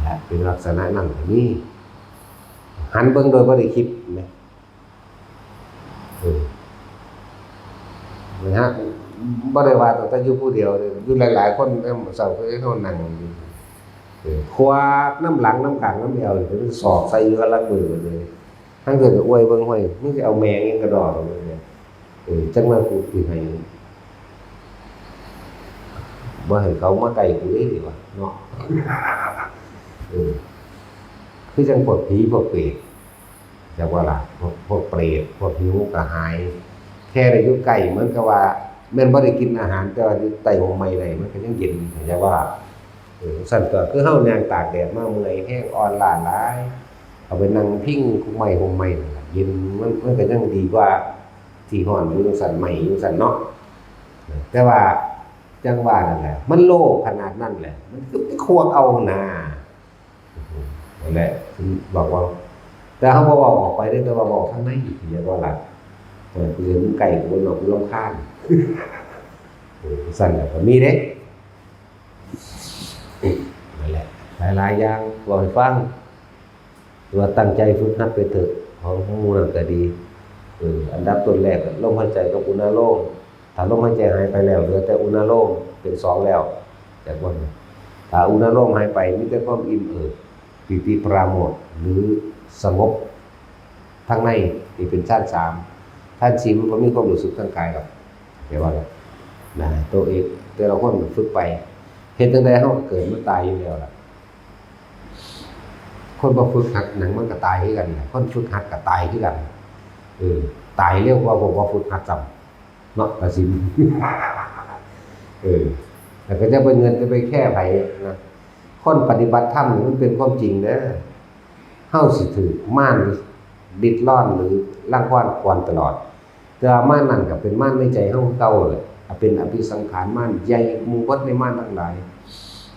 นะ เป็นลักษณะนั้นก็มี หันเบิ่งโดยบ่ได้คิดนะ เออ นะฮะ บ่ได้ว่าตั้งแต่อยู่ผู้เดียวเลย อยู่หลายๆคน นำเสาร์ก็ให้เขานั่งอยู่ เออ ควักนำหลังนำข้างนำแอวนี่ เป็นศอกใส่อยู่ละมื้อเลย ทั้งเทื่อก็อวยเบิ่ง ห้วย มึงสิเอาแม่งอิหยังกะด้อ เออ จั่งว่ากูสิให้ บ่ให้เขามาใกล้กูเด้ นี่ว่าเนาะ เออ คือจั่งพวกผีพวกเปรต จักว่าล่ะ พวก พวกเปรต พวกหิวกระหาย แค่ได้อยู่ใกล้เหมือนกับว่า แม่นบ่ได้กินอาหาร แต่ว่าอยู่ใต้ฮ่มไม้ได้ มันก็ยังเย็น จักว่า เออ ซั่นก็คือเฮาย่างตากแดดมาเมื่อยแฮง อ่อนล้าหลาย เอาไปนั่งพิงไม้ฮ่มไม้นั่นล่ะ เย็น มัน มันก็ยังดีกว่าที่ร้อนอยู่จั่งซั้น ไหม้อยู่จั่งซั้นเนาะ แต่ว่าจั่งว่านั่นแหละ มันโลภขนาดนั้นแหละ มันคือไปควักเอาน่ะ นั่นแหละ ถึงบอกว่า แต่เฮาบ่เว้าออกไปเด้ แต่ว่าเว้าข้างใน เรียกว่าหลัก เออ กูเห็นมึงใกล้กูเนาะ กูรำคาญ เออ ซั่นแหละ ก็มีเด้ นั่นแหละ หลายๆอย่าง เว้าให้ฟัง ว่าตั้งใจฝึกหัดไปเถอะ ของหมู่นั่นก็ดี เออ อันดับต้นแรกอะ ลมหายใจกับอุณาโลม ถ้าลมหายใจหายไปแล้ว เหลือแต่อุณาโลม เป็นสองแล้ว จากวันนี้ ถ้าอุณาโลมหายไป มีแต่ความอิ่มเอิบ ปีติปราโมทย์ หรือสงบ ทางในนี่เป็นฌานสาม ฌานสี่มันบ่มีความรู้สึกทางกายดอก แต่ว่า นะ ตัวเอง แต่ละคนฝึกไป เฮ็ดจั่งใดเฮาก็เกิดมาตายอยู่แล้วล่ะ คนบ่ฝึกหัดหยังมันก็ตายคือกัน คนฝึกหัดก็ตายคือกัน เออ ตายเร็วกว่าพวกบ่ฝึกหัดซ้ำ เนาะ กสิณ เออ แล้วก็จะไปเงินจะไปแค่ไผนะ คนปฏิบัติธรรมนี่มันเป็นความจริงเด้อ เฮาสิถืกมารริดรอนหรือรังควานควานตลอด แต่ว่ามารนั่นก็เป็นมารในใจเฮาคือเก่าแหละ เป็นอภิสังขารมาร ใหญ่กว่าหมู่เบิดในมารทั้งหลาย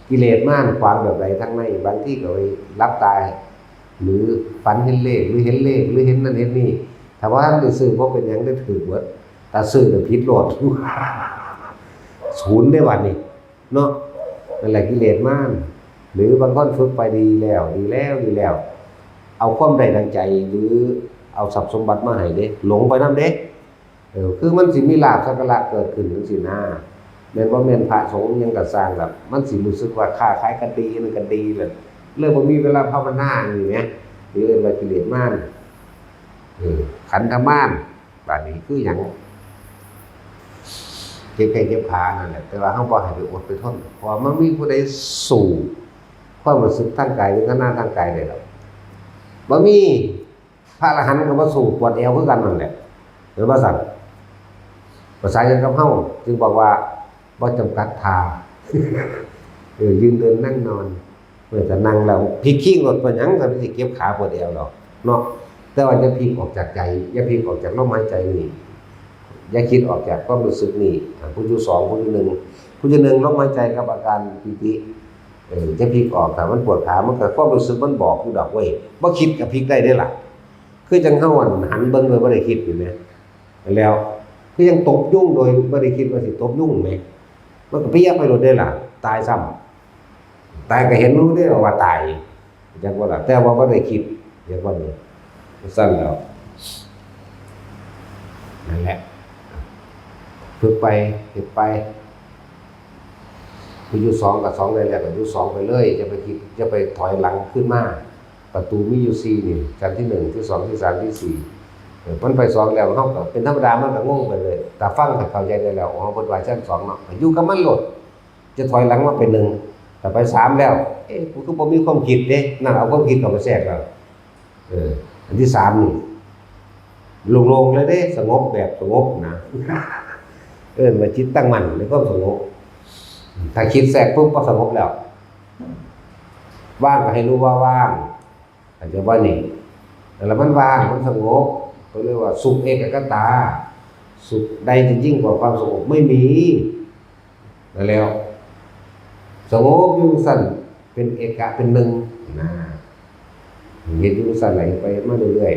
กิเลสมารขวางแบบใดทางใน บางทีก็ไปหลับตา หรือฝันเห็นเลข หรือเห็นเลข หรือเห็นนั่นเห็นนี่ ถ้าว่าท่านได้ซื้อบ่เป็นหยัง ได้ถืกเบิด แต่ซื้อแล้วผิดโลด ศูนย์เด้บัดนี้ เนาะ นั่นแหละกิเลสมาร หรือบางคนฝึกไปดีแล้ว ดีแล้ว ดีแล้ว เอาความได้ดังใจ หรือเอาทรัพย์สมบัติมาให้เด้ หลงไปนำเด้ เออ คือมันสิมีลาภสักการะเกิดขึ้นจั่งซี้นะ แม่นบ่แม่นพระสงฆ์หยังก็ซ่างล่ะ มันสิรู้สึกว่าค้าขายก็ดี นั่นก็ดีล่ะ เลยบ่มีเวลาภาวนานี่แหม นี่เอิ้นว่ากิเลสมาร เออ ขันธมาร บาดนี้คือหยัง เจ็บแข้งเจ็บขานั่นแหละ แต่ว่าเฮาบ่ให้ไปอดไปทน เพราะว่ามันมีผู้ใดสู้ความรู้สึกทางกาย เวทนาทางกายได้ดอก บ่มี พระอรหันต์ก็บ่สู้ปวดแอวคือกันนั่นแหละ เห็นบ่ซั่น ภาษาเดียวกับเฮา จึงบอกว่า บ่จำกัดท่า เออ ยืนเดินนั่งนอน เออ แต่นั่งแล้วพลิกคิ้งรถเป็นหยัง ก็สิเก็บขาปวดแอวหรอกเนาะ แต่ว่าอย่าพลิกออกจากใจ อย่าพลิกออกจากลมหายใจนี่ อย่าคิดออกจากความรู้สึกนี่ อ่า ผู้อยู่สอง ผู้อยู่หนึ่ง ผู้อยู่หนึ่ง ลมหายใจกับอาการปีติ เออ อย่าพลิกออก ถ้ามันปวดขา มันก็ความรู้สึกมันบอกอยู่ดอกเว้ย บ่คิดก็พลิกได้เด้ล่ะ คือจั่งเฮาหั่นหันเบิ่งโดยบ่ได้คิดนี่แหม แล้วคือยังตบยุงโดยบ่ได้คิดว่าสิตบยุงแหม มันก็เปียกไปโลดเด้ล่ะ ตายซ้ำ ตายก็เห็นรู้เด้ว่าตาย จักว่าล่ะ แต่ว่าบ่ได้คิด เรียกว่านี่ ซั่นแล้ว นั่นแหละ ฝึกไป เฮ็ดไป คืออยู่สองกับสองได้แล้ว ก็อยู่สองไปเลย อย่าไปคิด อย่าไปถอยหลังขึ้นมา ประตูมีอยู่สี่นี่ ชั้นที่หนึ่ง ที่สอง ที่สาม ที่สี่ เออ มันไปสองแล้ว เฮาก็เป็นธรรมดา มันก็งงไปเลย แต่ฟังให้เข้าใจได้แล้ว อ๋อ เพิ่นว่าชั้นสองเนาะ ก็อยู่กับมันโลด จะถอยหลังมาเป็นหนึ่ง แต่ไปสามแล้ว เอ๊ะ กูคือบ่มีความคิดเด้ นั่นเอาความคิดเข้าไปแทรกแล้ว เออ อันที่สามนี่ โล่งๆเลยเด้ สงบแบบสงบนะ เอิ้นว่าจิตตั้งมั่นในความสงบ ถ้าคิดแทรกปุ๊บก็สงบแล้ว ว่างก็ให้รู้ว่าว่าง เข้าใจบ่นี่ แล้วมันว่าง มันสงบ เขาเรียกว่าสุขเอกคตา สุขใดจะยิ่งกว่าความสงบไม่มี นั่นแล้ว สงบอยู่ซั่น เป็นเอกะเป็นหนึ่งนะ เฮ็ดอยู่ซั่นไหลไปมาเรื่อย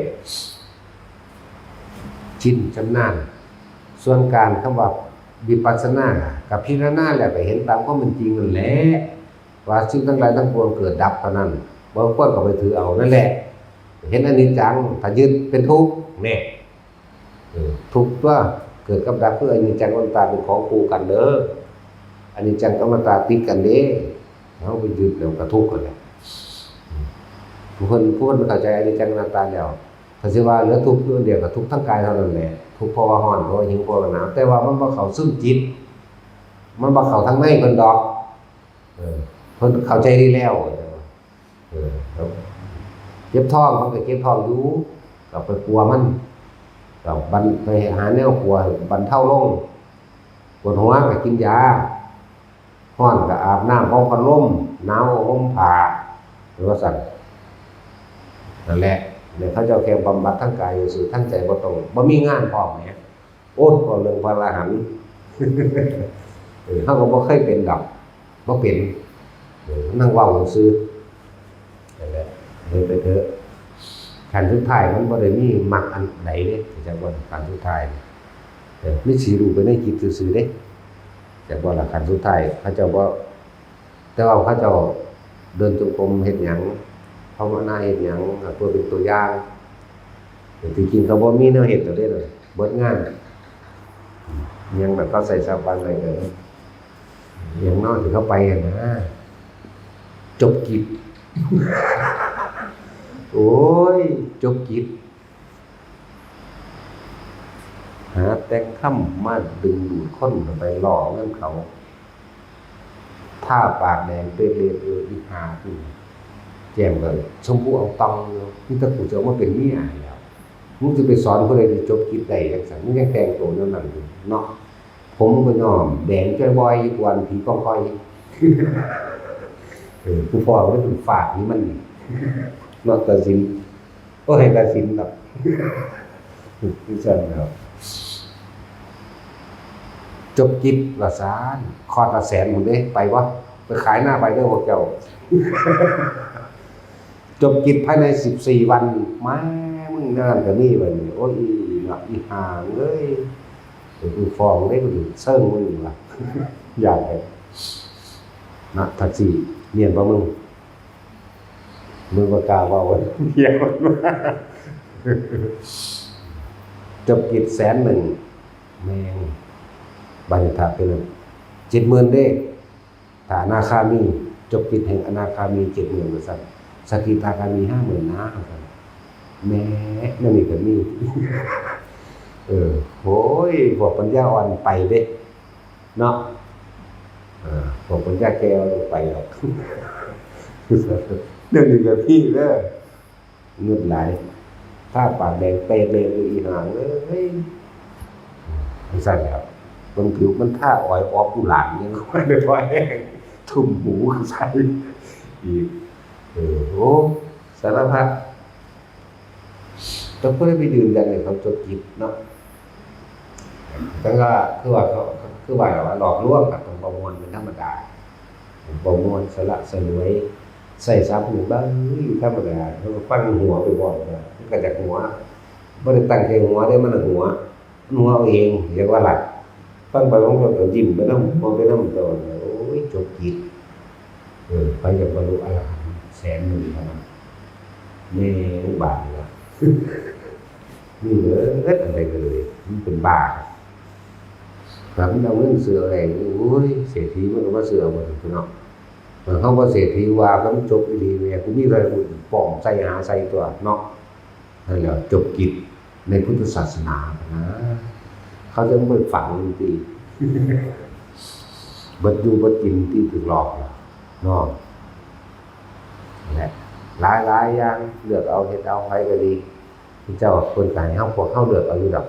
ๆ ชินชำนาญ ส่วนการคำว่าวิปัสสนา กับพิจารณาแล้วก็เห็นตามความเป็นจริงนั่นแหละ ว่าสิ่งทั้งหลายทั้งปวงเกิดดับเท่านั้น บ่ควรเข้าไปถือเอานั่นแหละ เห็นอนิจจัง ถ้ายึดเป็นทุกข์ แน่ เออ ทุกข์ตัว เกิดกับดับคืออนิจจังอนัตตาเป็นของคู่กันเด้อ อนิจจังกับอนัตตาติดกันเด้ เฮาไปยึดแล้วก็ทุกข์กันแหละ ผู้คน ผู้คนเข้าใจอนิจจังอนัตตาแล้ว ถ้าสิว่าเหลือทุกข์อยู่อันเดียวก็ทุกข์ทั้งกายเท่านั้นแหละ ทุกข์เพราะว่าร้อน เพราะว่าหิว เพราะว่าหนาว แต่ว่ามันบ่เข้าซึ่งจิต มันบ่เข้าทางในเพิ่นดอก เออ เพิ่นเข้าใจดีแล้ว เออ ครับ เจ็บท้องมันก็เจ็บท้องอยู่ ก็ไปปัวมัน ก็บรร- ไปหาแนวปัวให้บรรเทาลง ปวดหัวก็กินยา ร้อนก็อาบน้ำเป่าพัดลม หนาวก็ห่มผ้า หรือว่าซั่น นั่นแหละ เนี่ยเขาเจ้าแค่บำบัดทางกายซื่อๆ ทางใจบ่ต้อง บ่มีงานพร้อมแหม โอ้ย เว้าเรื่องพระอรหันต์ เออ เฮาก็บ่เคยเป็นดอก บ่เป็น เออ นั่งเว้าซื่อ นั่นแหละ เฮ็ดไปเถอะ ขั้นสุดท้ายมันบ่ได้มีมรรคอันใดเด้ จักว่าขั้นสุดท้ายนี่ เออ มีสิรู้ไปในจิตซื่อๆเด้ จักว่าล่ะ ขั้นสุดท้าย เขาเจ้าบ่ แต่ว่าเขาเจ้าเดินจงกรมเฮ็ดหยัง ภาวนาเฮ็ดหยัง เพื่อเป็นตัวอย่าง แต่ที่จริงเขาบ่มีแนวเฮ็ดดอกเด้ เบิดงาน ยังแบบเขาใส่สบายเลย อย่างน้อยที่เขาไปอะนะ จบกิจ โอ้ย จบกิจ หาแต่งคำมาดึงดูดคนไปล่อเงินเขา ทาปากแดงเปรตเลย อีห่านี่ แจ่มเลย ชมพูเอาตังค์เลย นี่ถ้ากูจะเอามาเป็นเมียแล้ว มึงจะไปสอนผู้ใดที่จบกิจได้จังซั่น มึงยังแต่งตัวแนวนั้นอยู่เนาะ ผมก็ยอม แดงจ้อยบอยอยู่กวนผีกองคอย เออ กูพอมันเป็นฝากนี่มันนี่ เนาะ ตัดสิน โอ้ย ตัดสินดอก นี่ซั่นแล้ว จบกิจว่าซั่น คอร์สละแสนพุ้นเด้ ไปบ่ ไปขายหน้าไปเด้อพวกเจ้า จบกิจภายในสิบสี่วัน มา มึงงานก็มีบัดนี้ โอ้ย อีหลักอีห่างเอ้ย เดี๋ยวกูฟ้องเด้ กูสิเซิงมึงว่ะ อยากไป นะ แท็กซี่ เนียนบ่มึง มึงบ่กล้าเว้า เดี๋ยว จบกิจแสนหนึ่ง แม่ง บัดนี้ถ้าเป็นเจ็ดหมื่นเด้ ถ้าอนาคามี จบกิจแห่งอนาคามีเจ็ดหมื่นว่าซั่น สกิทาคามีห้าหมื่นนะว่าซั่น แหม นั่นนี่ก็มี เออ โอ้ย พวกปัญญาอ่อนไปเด้ เนาะ เออ พวกปัญญาแก่บ่ไปหรอก เดี๋ยวนี้ก็มีเด้อ เงินหลาย ทาปากแดงเปรตเลย อีห่าเอ้ย จังซั่นแหล้ว มันผิวมันทาออยออกกุหลาบเนี่ย มันเลยพอแห้ง ทุ่มหูใส่อีก เออ โอ้ สารพัด แต่บ่ได้ไปยืนยันให้เขาจบกิจเนาะ แต่ว่าคือว่าเขา คือว่าหลอกลวงครับ ของบ่ม่วนเป็นธรรมดา บ่ม่วนสละสลวย ใส่สาบหูบ้างธรรมดา เขาก็ฟังหัวไปบ่อยนะ มันก็อยากหัว บ่ได้ตั้งใจหัวเด้ มันหัว มันหัวเอาเอง เรียกว่าหลัก ฟังไปมันก็ยิ้มไปนำ หัวไปนำ แต่ว่า โอ้ย จบกิจ เออ ไปอยากบรรลุอรหันต์แสนหนึ่งเท่านั้น แม่งบาปนี่ล่ะ มีเบิดอันใดก็เลย มันเป็นบ้า ถ้ามันเอาเงินซื้ออะไร โอ้ย เศรษฐีมันก็มาซื้อเอาหมดพี่น้อง เออ เฮาบ่เศรษฐีว่า ก็มันจบอีหลีแม่ กูมีเท่าใดกูป้องใส่หาใส่ตัวเนาะ นั่นแหละ จบกิจในพุทธศาสนานะ เขาจะบ่ไปฝังติ เบิดอยู่เบิดกินติ ถืกหลอกน่ะเนาะ นั่นแหละ หลายๆอย่าง เลือกเอา เฮ็ดเอา ไผก็ดี พระเจ้าเพิ่นก็ให้เฮา พวกเฮาเลือกเอาอยู่ดอก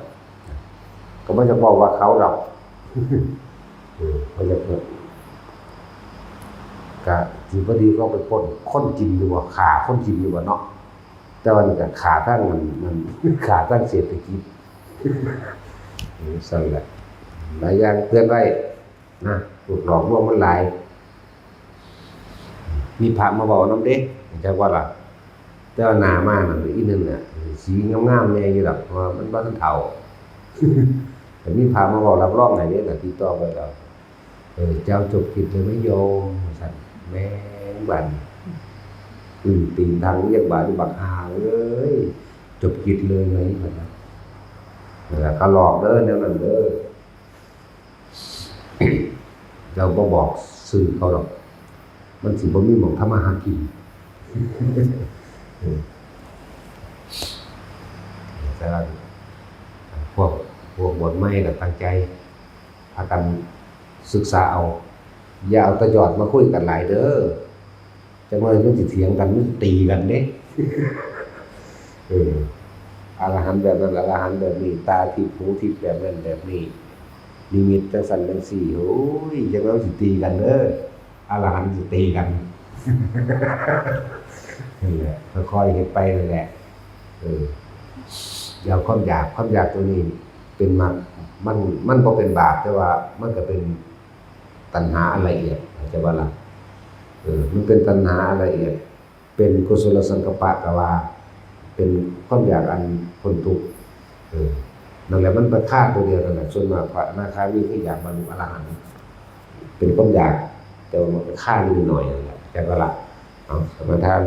ก็บ่อยากบอกว่าเขาดอก เออ บ่อยากบอก ก็สิบ่ดีก็ไปปล้นคนกินอยู่บ่ ฆ่าคนกินอยู่บ่เนาะ แต่ว่านี่ก็ฆ่าทางนั้น นั่น ฆ่าทางเศรษฐกิจ เออ ซั่นแหละ หลายอย่างเตือนไว้นะ พวกหลอกลวงมันหลาย มีพระมาเว้านำเด้ จักว่าล่ะ แต่ว่าหน้ามานั่นอีหนึ่งน่ะ สีงามๆแน่อยู่ดอก เพราะว่ามันบ่ทันเฒ่า แต่มีพระมาเว้ารับรองให้เด้ ก็ติดต่อไปแล้ว เออ เจ้าจบกิจเลยไหมโยม ว่าซั่น แม่งบัดนี้ อืม ตีนทางเรียกบาดอยู่บักห่าเอ้ย จบกิจเลยไหม ว่าซั่น นั่นแหละ เขาหลอกเด้อ แนวนั้นเด้อ เจ้าบ่บอกชื่อเขาดอก มันสิบ่มีหม่องทำมาหากิน แต่ว่าพวก พวกบวชใหม่ก็ตั้งใจ พากันศึกษาเอา อย่าเอาแต่ยอดมาคุยกันหลายเด้อ จักหน่อยมันสิเถียงกัน มันสิตีกันเด้ เออ อรหันต์แบบนั้น อรหันต์แบบนี้ ตาทิพย์ หูทิพย์ แบบนั้นแบบนี้ นิมิตจังซั่นจังซี่ โอ้ย จักหน่อยมันสิตีกันเด้อ อรหันต์สิตีกัน นั่นแหละ ค่อยๆเฮ็ดไปนั่นแหละ เออ อย่าเอาความอยาก ความอยากตัวนี้เป็นมรรค มัน มันบ่เป็นบาป แต่ว่ามันก็เป็นตัณหาอันละเอียด เข้าใจบ่ล่ะ เออ มันเป็นตัณหาอันละเอียด เป็นกุศลสังกัปปะก็ว่า เป็นความอยากอันพ้นทุกข์ เออ นั่นแหละ มันไปฆ่าตัวเดียวนั่นแหละ ส่วนมากพระอนาคามีคืออยากบรรลุอรหันต์ เป็นความอยาก แต่ว่ามันไปฆ่านิดหน่อยนั่นแหละ เข้าใจบ่ล่ะ เอา สมาทาน